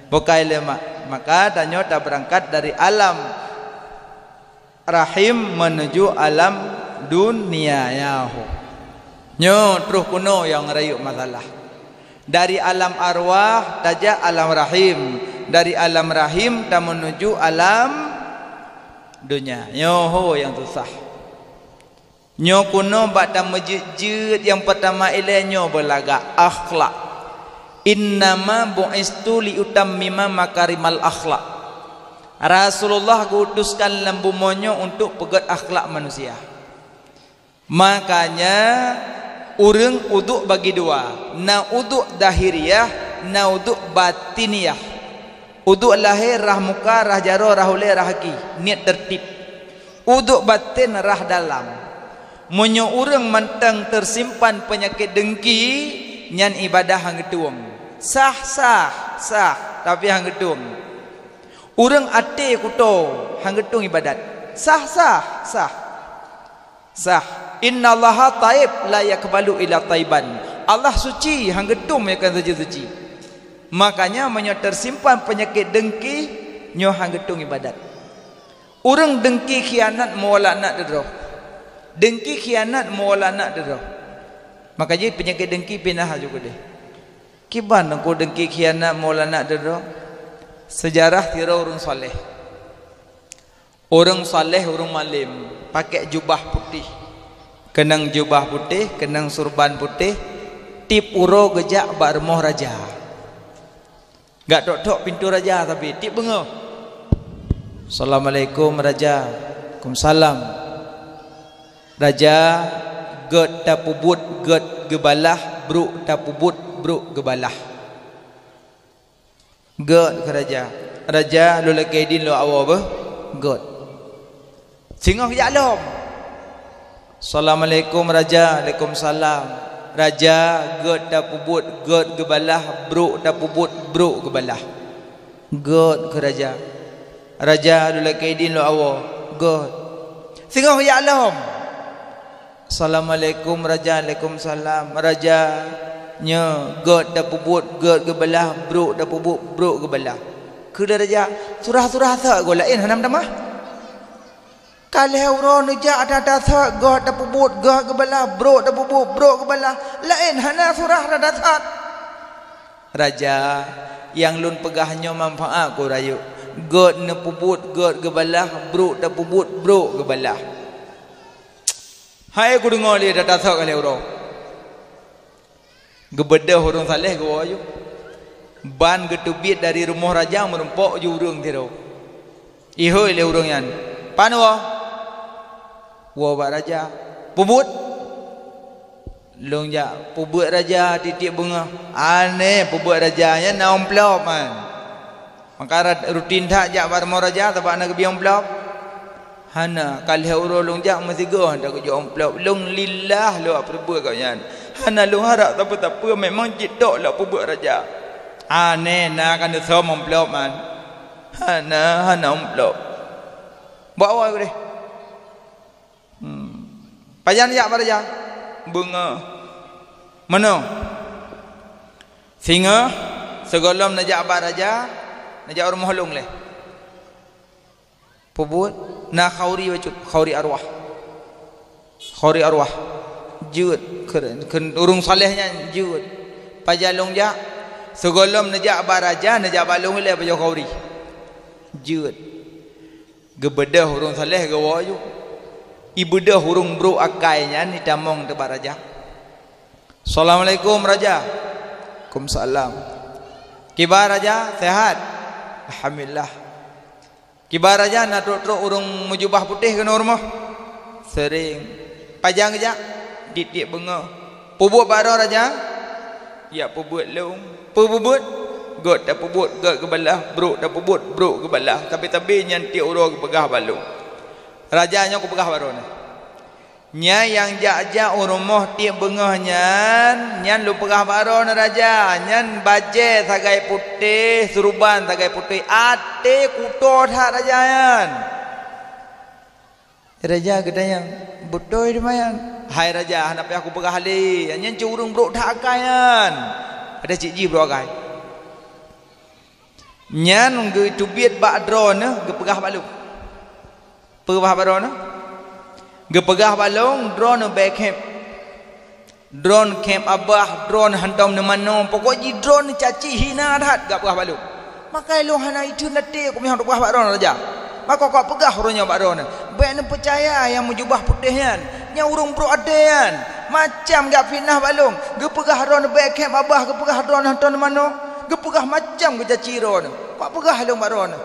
Bukai le mak. Maka tanyoe tabeurangkat dari alam rahim menuju alam dunia. Nyoe troh keunoe nyang rayeuk masalah. Dari alam arwah tajak alam rahim, dari alam rahim tameunuju alam dunia. Nyoe ho nyang susah. Nyoe keunoe bak tameujeuet-jeuet nyang peutama ilée nyoe beulagak akhlak. Innama bu'istu liutammima makarimal akhlak. Rasulullah geuutuskan lam bumoe nyoe untuk peugét akhlak manusia. Makanya, ureuëng uduk bagi dua, na uduk zahiriah, na uduk batiniah. Uduk lahé, rhah muka, rhah jaroe, rhah ulée, rhah gaki, niet teurtib. Uduk baten, rhah dalam. Meunyoe ureuëng mantong teusimpan peunyakét deungki, nyan ibadah han geutueng. Sah, sah, sah, tapi han geutueng. Ureuëng até kutoe, han geutueng ibadat. Sah, sah, sah. Sah. Innallaha thaib la yaqbalu illa thaiban. Allah suci, han geutueng meunyoe kon suci-suci. Makanya meunyoe teusimpan peunyakét deungki, nyoe han geutueng ibadat. Ureuëng deungki khianat meuwala aneuk teuh droe. Deungki khianat meuwala aneuk teuh droe. Maka jih peunyakét deungki pinah laju keudeh. Kiban teungku deungki khianat meuwala aneuk teuh droe? Seujarah sidroe ureuëng saleh. Ureuëng saleh, ureuëng malem, pakai jubah putéh. Keunong jubah putéh, keunong surban putéh, tiep uroe geujak bak rumoh raja. Gak tok-tok pintoe raja sabe, tiep beungoh. "Assalamualaikum, Raja." "Waalaikumsalam." "Raja, gét tapeubuet gét geubalah, brok tapeubuet brok geubalah." "Gét," kheun raja. "Raja, lôn lakée idin lôn awoe beuh." "Gét." Singoh jak lom. "Assalamualaikum, Raja." "Waalaikumsalam." Raja, gét tapeubuet gét geubalah, brok tapeubuet brok geubalah. Gét keu raja. Raja, lôn lakée idin lôn awoe. Gét. Singoh jak lom. Assalamualaikum raja. Alaikumsalam raja. Nyoe gét tapeubuet gét geubalah, brok tapeubuet brok geubalah. Keu lé raja, surah-surah sa goe laén hana meutamah. Ka lhée uroe neujak that-that gét tapeubuet gét geubalah, brok tapeubuet brok geubalah, laén hana surah that-that. Raja, nyang lôn peugah nyoe manfaat keu rayeuk. Gét neupeubuet gét geubalah, brok tapeubuet brok geubalah. Hai kudeungoe lé that-that ka lhée uroe. Geubeudôh ureuëng saleh geuwoe aju. Ban geuteubiet dari rumoh raja meurumpok ju ureuëng sidroe. Ihôi lé ureuëng nyan, "Pan woe?" "Woe bak raja." "Peubuet?" "Lôn jak peubuet raja tieb-tieb beungoh." "Aneh, peubuet raja nyan na amplop man." Maka rutin that jak bak rumoh raja, sabab na geubri amplop? Hana, ka lhée uroe lôn jak meusigoe han tageujok amplop. Lôn lillah lôn peubuet gobnyan. Hana lôn harab sapeue-sapeue, memang jitôk lôn peubuet raja. Aneh, na ka neusöm amplop man? Hana, hana amplop. Bawa udeh. Hmm. Pajan jak bak raja? Beungoh. Meunoe. Singoh, sigohlom neujak bak raja, neujak u rumoh lôn lé. Peubuet, na khauri bacut, khauri arwah. Khauri arwah. Jeuet, keu, keu ureuëng saleh nyan jeuet. Pajan lôn jak? Sigohlom neujak bak raja, neujak bak lôn lé pajoh khauri. Jeuet. Geubeudôh ureuëng saleh geuwoe aju. Ibeudôh ureuëng brok akai nyan itamong teubak raja. "Assalamualaikum raja." "Waalaikumsalam." "Kiban raja, sehat?" "Alhamdulillah." "Kiban raja, na trok-trok ureuëng meujubah putéh keunoe rumoh?" "Sering." "Pajan geujak?" "Tieb-tieb beungoh." "Peubuet bak droe raja?" "Jak peubuet lôn." "Peue peubuet?" "Gét tapeubuet gét geubalah, brok tapeubuet brok geubalah, tapi-tapi nyan tieb uroe geupeugah bak lôn." "Raja, nyoe kupeugah bak droeneuh. Nyan nyang jak-jak u rumoh tieb beungoh nyan, nyan lôn peugah bak droeneuh raja, nyan bajée sagai putéh, seureuban sagai putéh, até kuto that raja nyan." Raja geutanyong, "Beutôi teuma nyan?" "Hai raja, hana payah kupeugah lé, nyan cit ureuëng brok that akai nyan." Padahai cit jih brok akai. Nyan geuteubiet bak droeneuh geupeugah bak lôn. Peugah bak droeneuh? Geupeugah bak lôn, droeneuh bék khém. Droeneuh khém abah, droeneuh hantom neumanoe, pokok jih droeneuh caci hina that geupeugah bak lôn. Maka lôn hana itheun até ku meuheuet peugah bak droeneuh raja. Maka kupeugah uroe nyoe bak droeneuh, bék neupeucaya nyang meujubah putéh nyan, nyang ureuëng brok até nyan. Macam geufitnah bak lôn, geupeugah droeneuh bék khém abah, geupeugah droeneuh hantom neumanoe, geupeugah macam geucaci droeneuh. Kupeugah lôn bak droeneuh.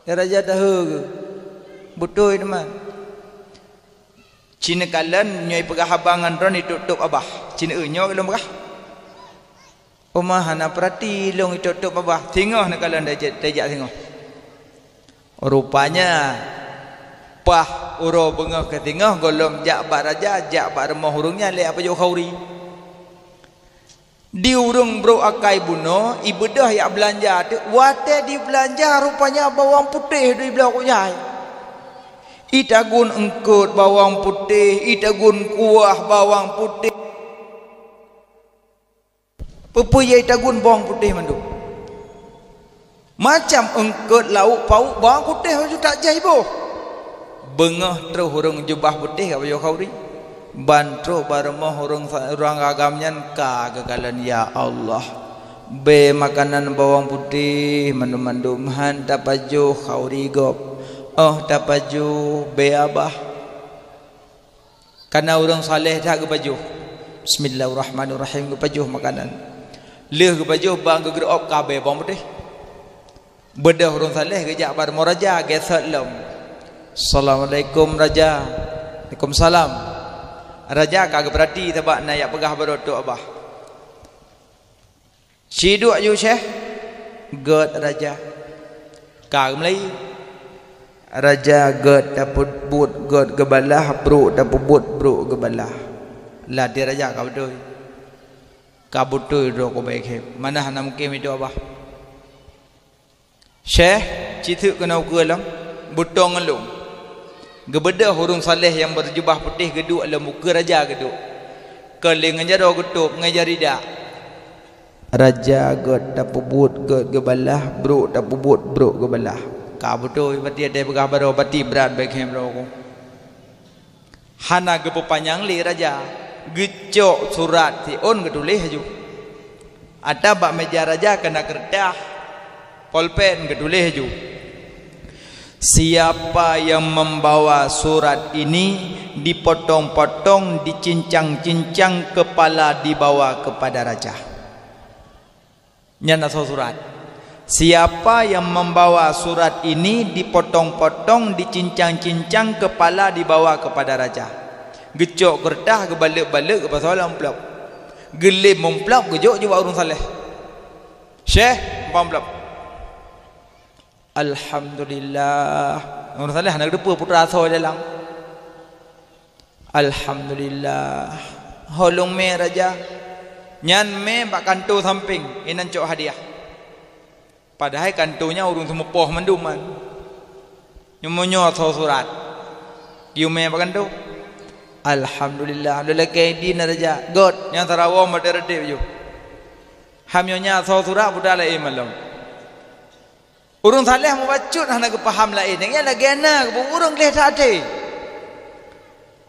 Ya raja tahu geuh. Beutôi teuma. Ci neukalon nyoe peugah abah ngon droeneuh itôp-tôp abah. Ci neu nyoe lôn peugah. Uma hana peurati lôn itôp-tôp abah. Singoh neukalon tajak, tajak singoh. Rupanya, paih uroe beungoh keu singoh gohlom jak bak raja, jak bak rumoh ureuëng nyan lé pajoh khauri. Di ureuëng brok akai bunoe, ibeudôh jak beulanja teuk, watée jibeulanja rupanya bawang putéh dibloe kujai. Itagun eungkot bawang putéh, itagun kuah bawang putéh. Peue-peue nyang itagun bawang putéh mandum. Macam eungkot, lauk pauk, bawang putéh laju tajak iboh. Beungoh troh ureuëng jubah putéh ka pajoh khauri. Ban troh bak rumoh ureuëng sa-, ureuëng agam nyan ka geukalon, "Ya Allah, bée makanan bawang putéh mandum-mandum, han tapajoh khauri gob. Óh tapajoh bée abah." Kana ureuëng saleh that geupajoh. Bismillahirrahmanirrahim, geupajoh makanan. Lheueh geupajoh ban geugreuop ka bée bawang putéh. Beudôh ureuëng saleh geujak bak rumoh raja, geusot lom. "Assalamualaikum raja." "Waalaikumsalam." Raja ka geupeurati sabab na jak peugah bak droe tôp abah. Siduek ju Syeh, gét raja. Ka geumeulayeue. Raja gét tapeubuet gét geubalah, brok tapeubuet brok geubalah. Ladée raja ka beutôi. Ka beutôi droe keuh bak ié khem. Mana hana mungken meuidoe babah. Syeh, cit teuk keunoe ukeue lom, beutôi ngon lôn. Geubeudôh ureuëng saleh nyang beureujubah putéh geuduek lom ukeue raja geuduek. Kon lé ngon jaroe geutôb ngon jari dak. Raja gét tapeubuet gét geubalah, brok tapeubuet brok geubalah. Ka beutôi bati até peugah baroe bati brat bak ié khem droe keuh. Hana geupeupanyang lé raja, geucok surat siôn geutuléh laju. Ata bak meja raja keunan keureutah, polpen geutuléh laju, "Siapa yang membawa surat ini dipotong-potong, dicincang-cincang kepala dibawa kepada raja." Nyan asoe surat. "Siapa yang membawa surat ini dipotong-potong, dicincang-cincang kepala dibawa kepada raja." Geucok keureutah, geubalek-balek, geupasoe lam amplop. Geulém amplop geujok jibak ureuëng saleh. "Syeh, amplop." "Alhamdulillah." Ureuëng saleh hana geuteupeue peue teuma asoe dalam. "Alhamdulillah. Ho lôn mé raja." Nyan mé bak kantô sampéng, inan cok hadiah. Padahai kantô nyan ureuëng seumeupoh mandum nyan. Nyoe meunyoe asoe surat. Yue mé bak kantô. "Alhamdulillah, lôn lakée idin raja." Gét, nyan sarawoe meudeh-redeh ju. Ham nyoe nyan asoe surat buta laén malom. Ureuëng saleh mubacut hana geupaham laén, nyang lagée na geupeue ureuëng gleh that até.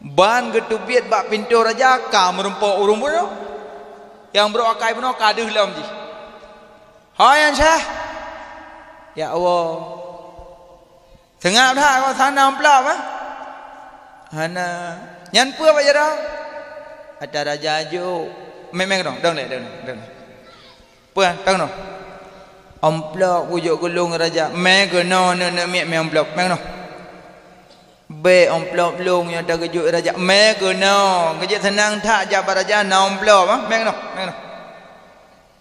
Ban geuteubiet bak pintoe raja ka meurumpok ureuëng bunoe. Nyang brok akai bunoe ka deuh lom jih. "Hai, nyan syeh." "Ya Allah." "Seungab that ngon sana amplop, eh?" "Hana." "Nyan peue bak jaroe?" "Ata raja jok." "Mé, mé keunoe, dong lé, dong lé, dong lé." "Peue, tang noh?" "Amplop kujok keu lôn raja." "Mé keunoe, neuk-neuk miet mé amplop, mé keunoe." "Bék amplop lôn nyang tageujok raja." "Mé keunoe, keujeuet seunang that jak bak raja na amplop, ah, mé keunoe, mé keunoe."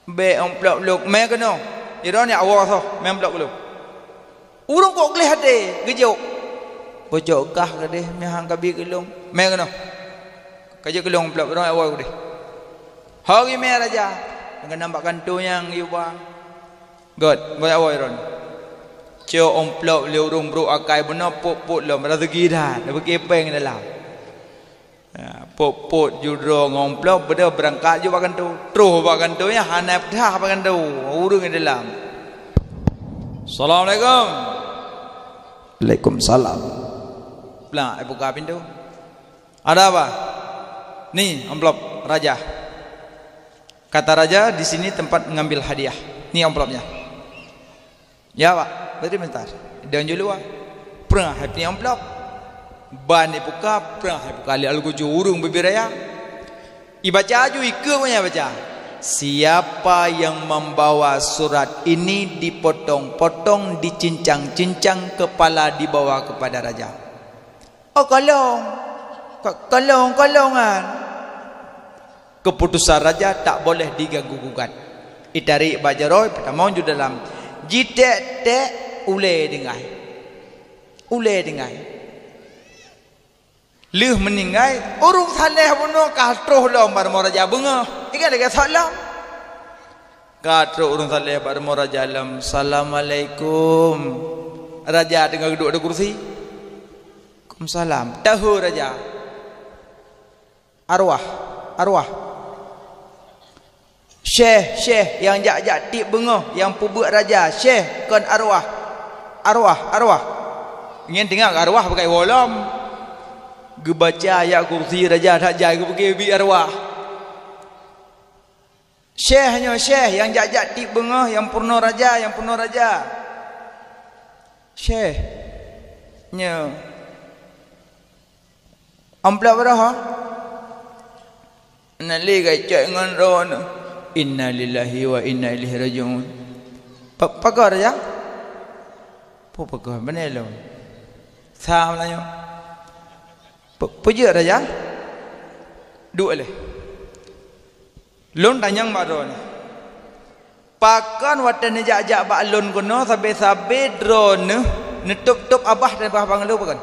"Bék amplop lôn, mé keunoe." "Iron ya Allah soh, mé amplop keu lôn." Ureuëng kok gleh até geujok. "Bocok kah keudeh meuhan kabi keu lôn. Mé keunoe. Ka jeuet keu lôn amplop, droe awai udeh." Ho geumé raja, nyang keunan bak kantô nyang geuba. Gét, bak awai droe. Cok amplop lé ureuëng brok akai bunoe pok-pok lom, raseugi that, neubeuki péng dalam. Ha, pok-pok ju droe ngon amplop, beudôh beurangkat ju bak kantô. Troh bak kantô nyan hana peugah bak kantô. Ureuëng di dalam. "Assalamualaikum." "Waalaikumsalam." Plak, ibuka pintoe. "Ada apa?" "Ni amplop raja. Kata raja di sini tempat mengambil hadiah. Ni amplopnya." "Ya, Pak. Beri bentar." Dan ju luwa. Prah hai pini amplop. Ban ibuka, prah hai buka lé algojo ureuëng bibir raya. Ibaca aju ikeue nyan baca. "Siapa yang membawa surat ini dipotong-potong, dicincang-cincang kepala dibawa kepada raja." Oh, kalong. Ka-, kalong, kalongan. Keputusan raja tak boleh diganggu gugat. Itarék bak jaroe, peutamong ju dalam. Jiték-ték ulée deungai. Ulée deungai. Lheueh meuninggai, ureuëng saleh bunoe ka troh lom bak rumoh raja beungoh. Ingat lagée salam. Ka troh ureuëng saleh bak rumoh raja lom. "Assalamualaikum." Raja teungoh duek di kursi. "Waalaikumsalam." Tahu raja. "Arwah, arwah." "Syeh, syeh, nyang jak-jak tieb beungoh, nyang peubeuet raja, syeh, kon arwah. Arwah, arwah." Nyan teungoh arwah pakai wolom. Geubaca ayat kursi raja that jai geupeugah bit arwah. "Syeh nyoe, syeh, nyang jak-jak tieb beungoh, nyang peurunoe raja, nyang peurunoe raja." "Syeh, nyoe." "Amplop roh, ha?" "Na lé geucok ngon droeneuh." "Innalillahi wa inna ilaihi rajiun." "Pa-, pakon raja?" "Peue pakon, beuneu lôn." "Sa meunyoe." "Pe-, peue jeuet raja?" "Duek lé. Lôn tanyong bak droeneuh. Pakon watée neujak-jak bak lôn keunoe sabe-sabe droeneuh neutôb-tôb abah dan bah banglo pakon?"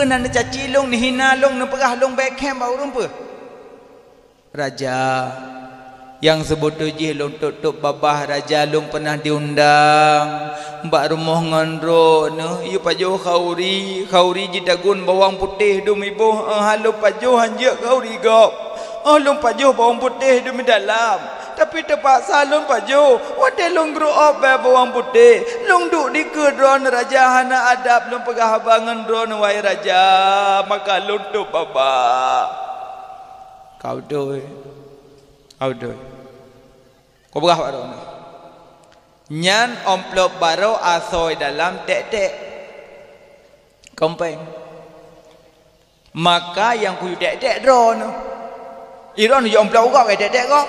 Peue na neucaci lôn, neuhina lôn, neupeugah lôn bèk khem bak ureueng peue? Raja, nyang seubeutôi jih lôn tôp-tôp babah, raja, lôn peunah diundang bak rumoh ngon droeneuh. Yue pajoh khauri, khauri jitagun bawang putéh dum iboh, 'oh lôn pajoh hanjeuet khauri gob. 'Oh lôn pajoh bawang putéh dum dalam, tapi teupaksa lôn pajoh. Watèe lôn grow up bèe bawang putéh, lôn duek dikeue droeneuh raja hana adab, lôn peugah haba ngon droeneuh, wahai raja, maka lôn tôp babah. Ka beutôi. Ka beutôi. Kupeugah bak droeneuh. Nyan amplop barô asoe dalam ték-ték. Kompeng. Maka nyang kuyue ték-ték droeneuh. Droeneuh jeuet amplop gob, eh, ték-ték gob.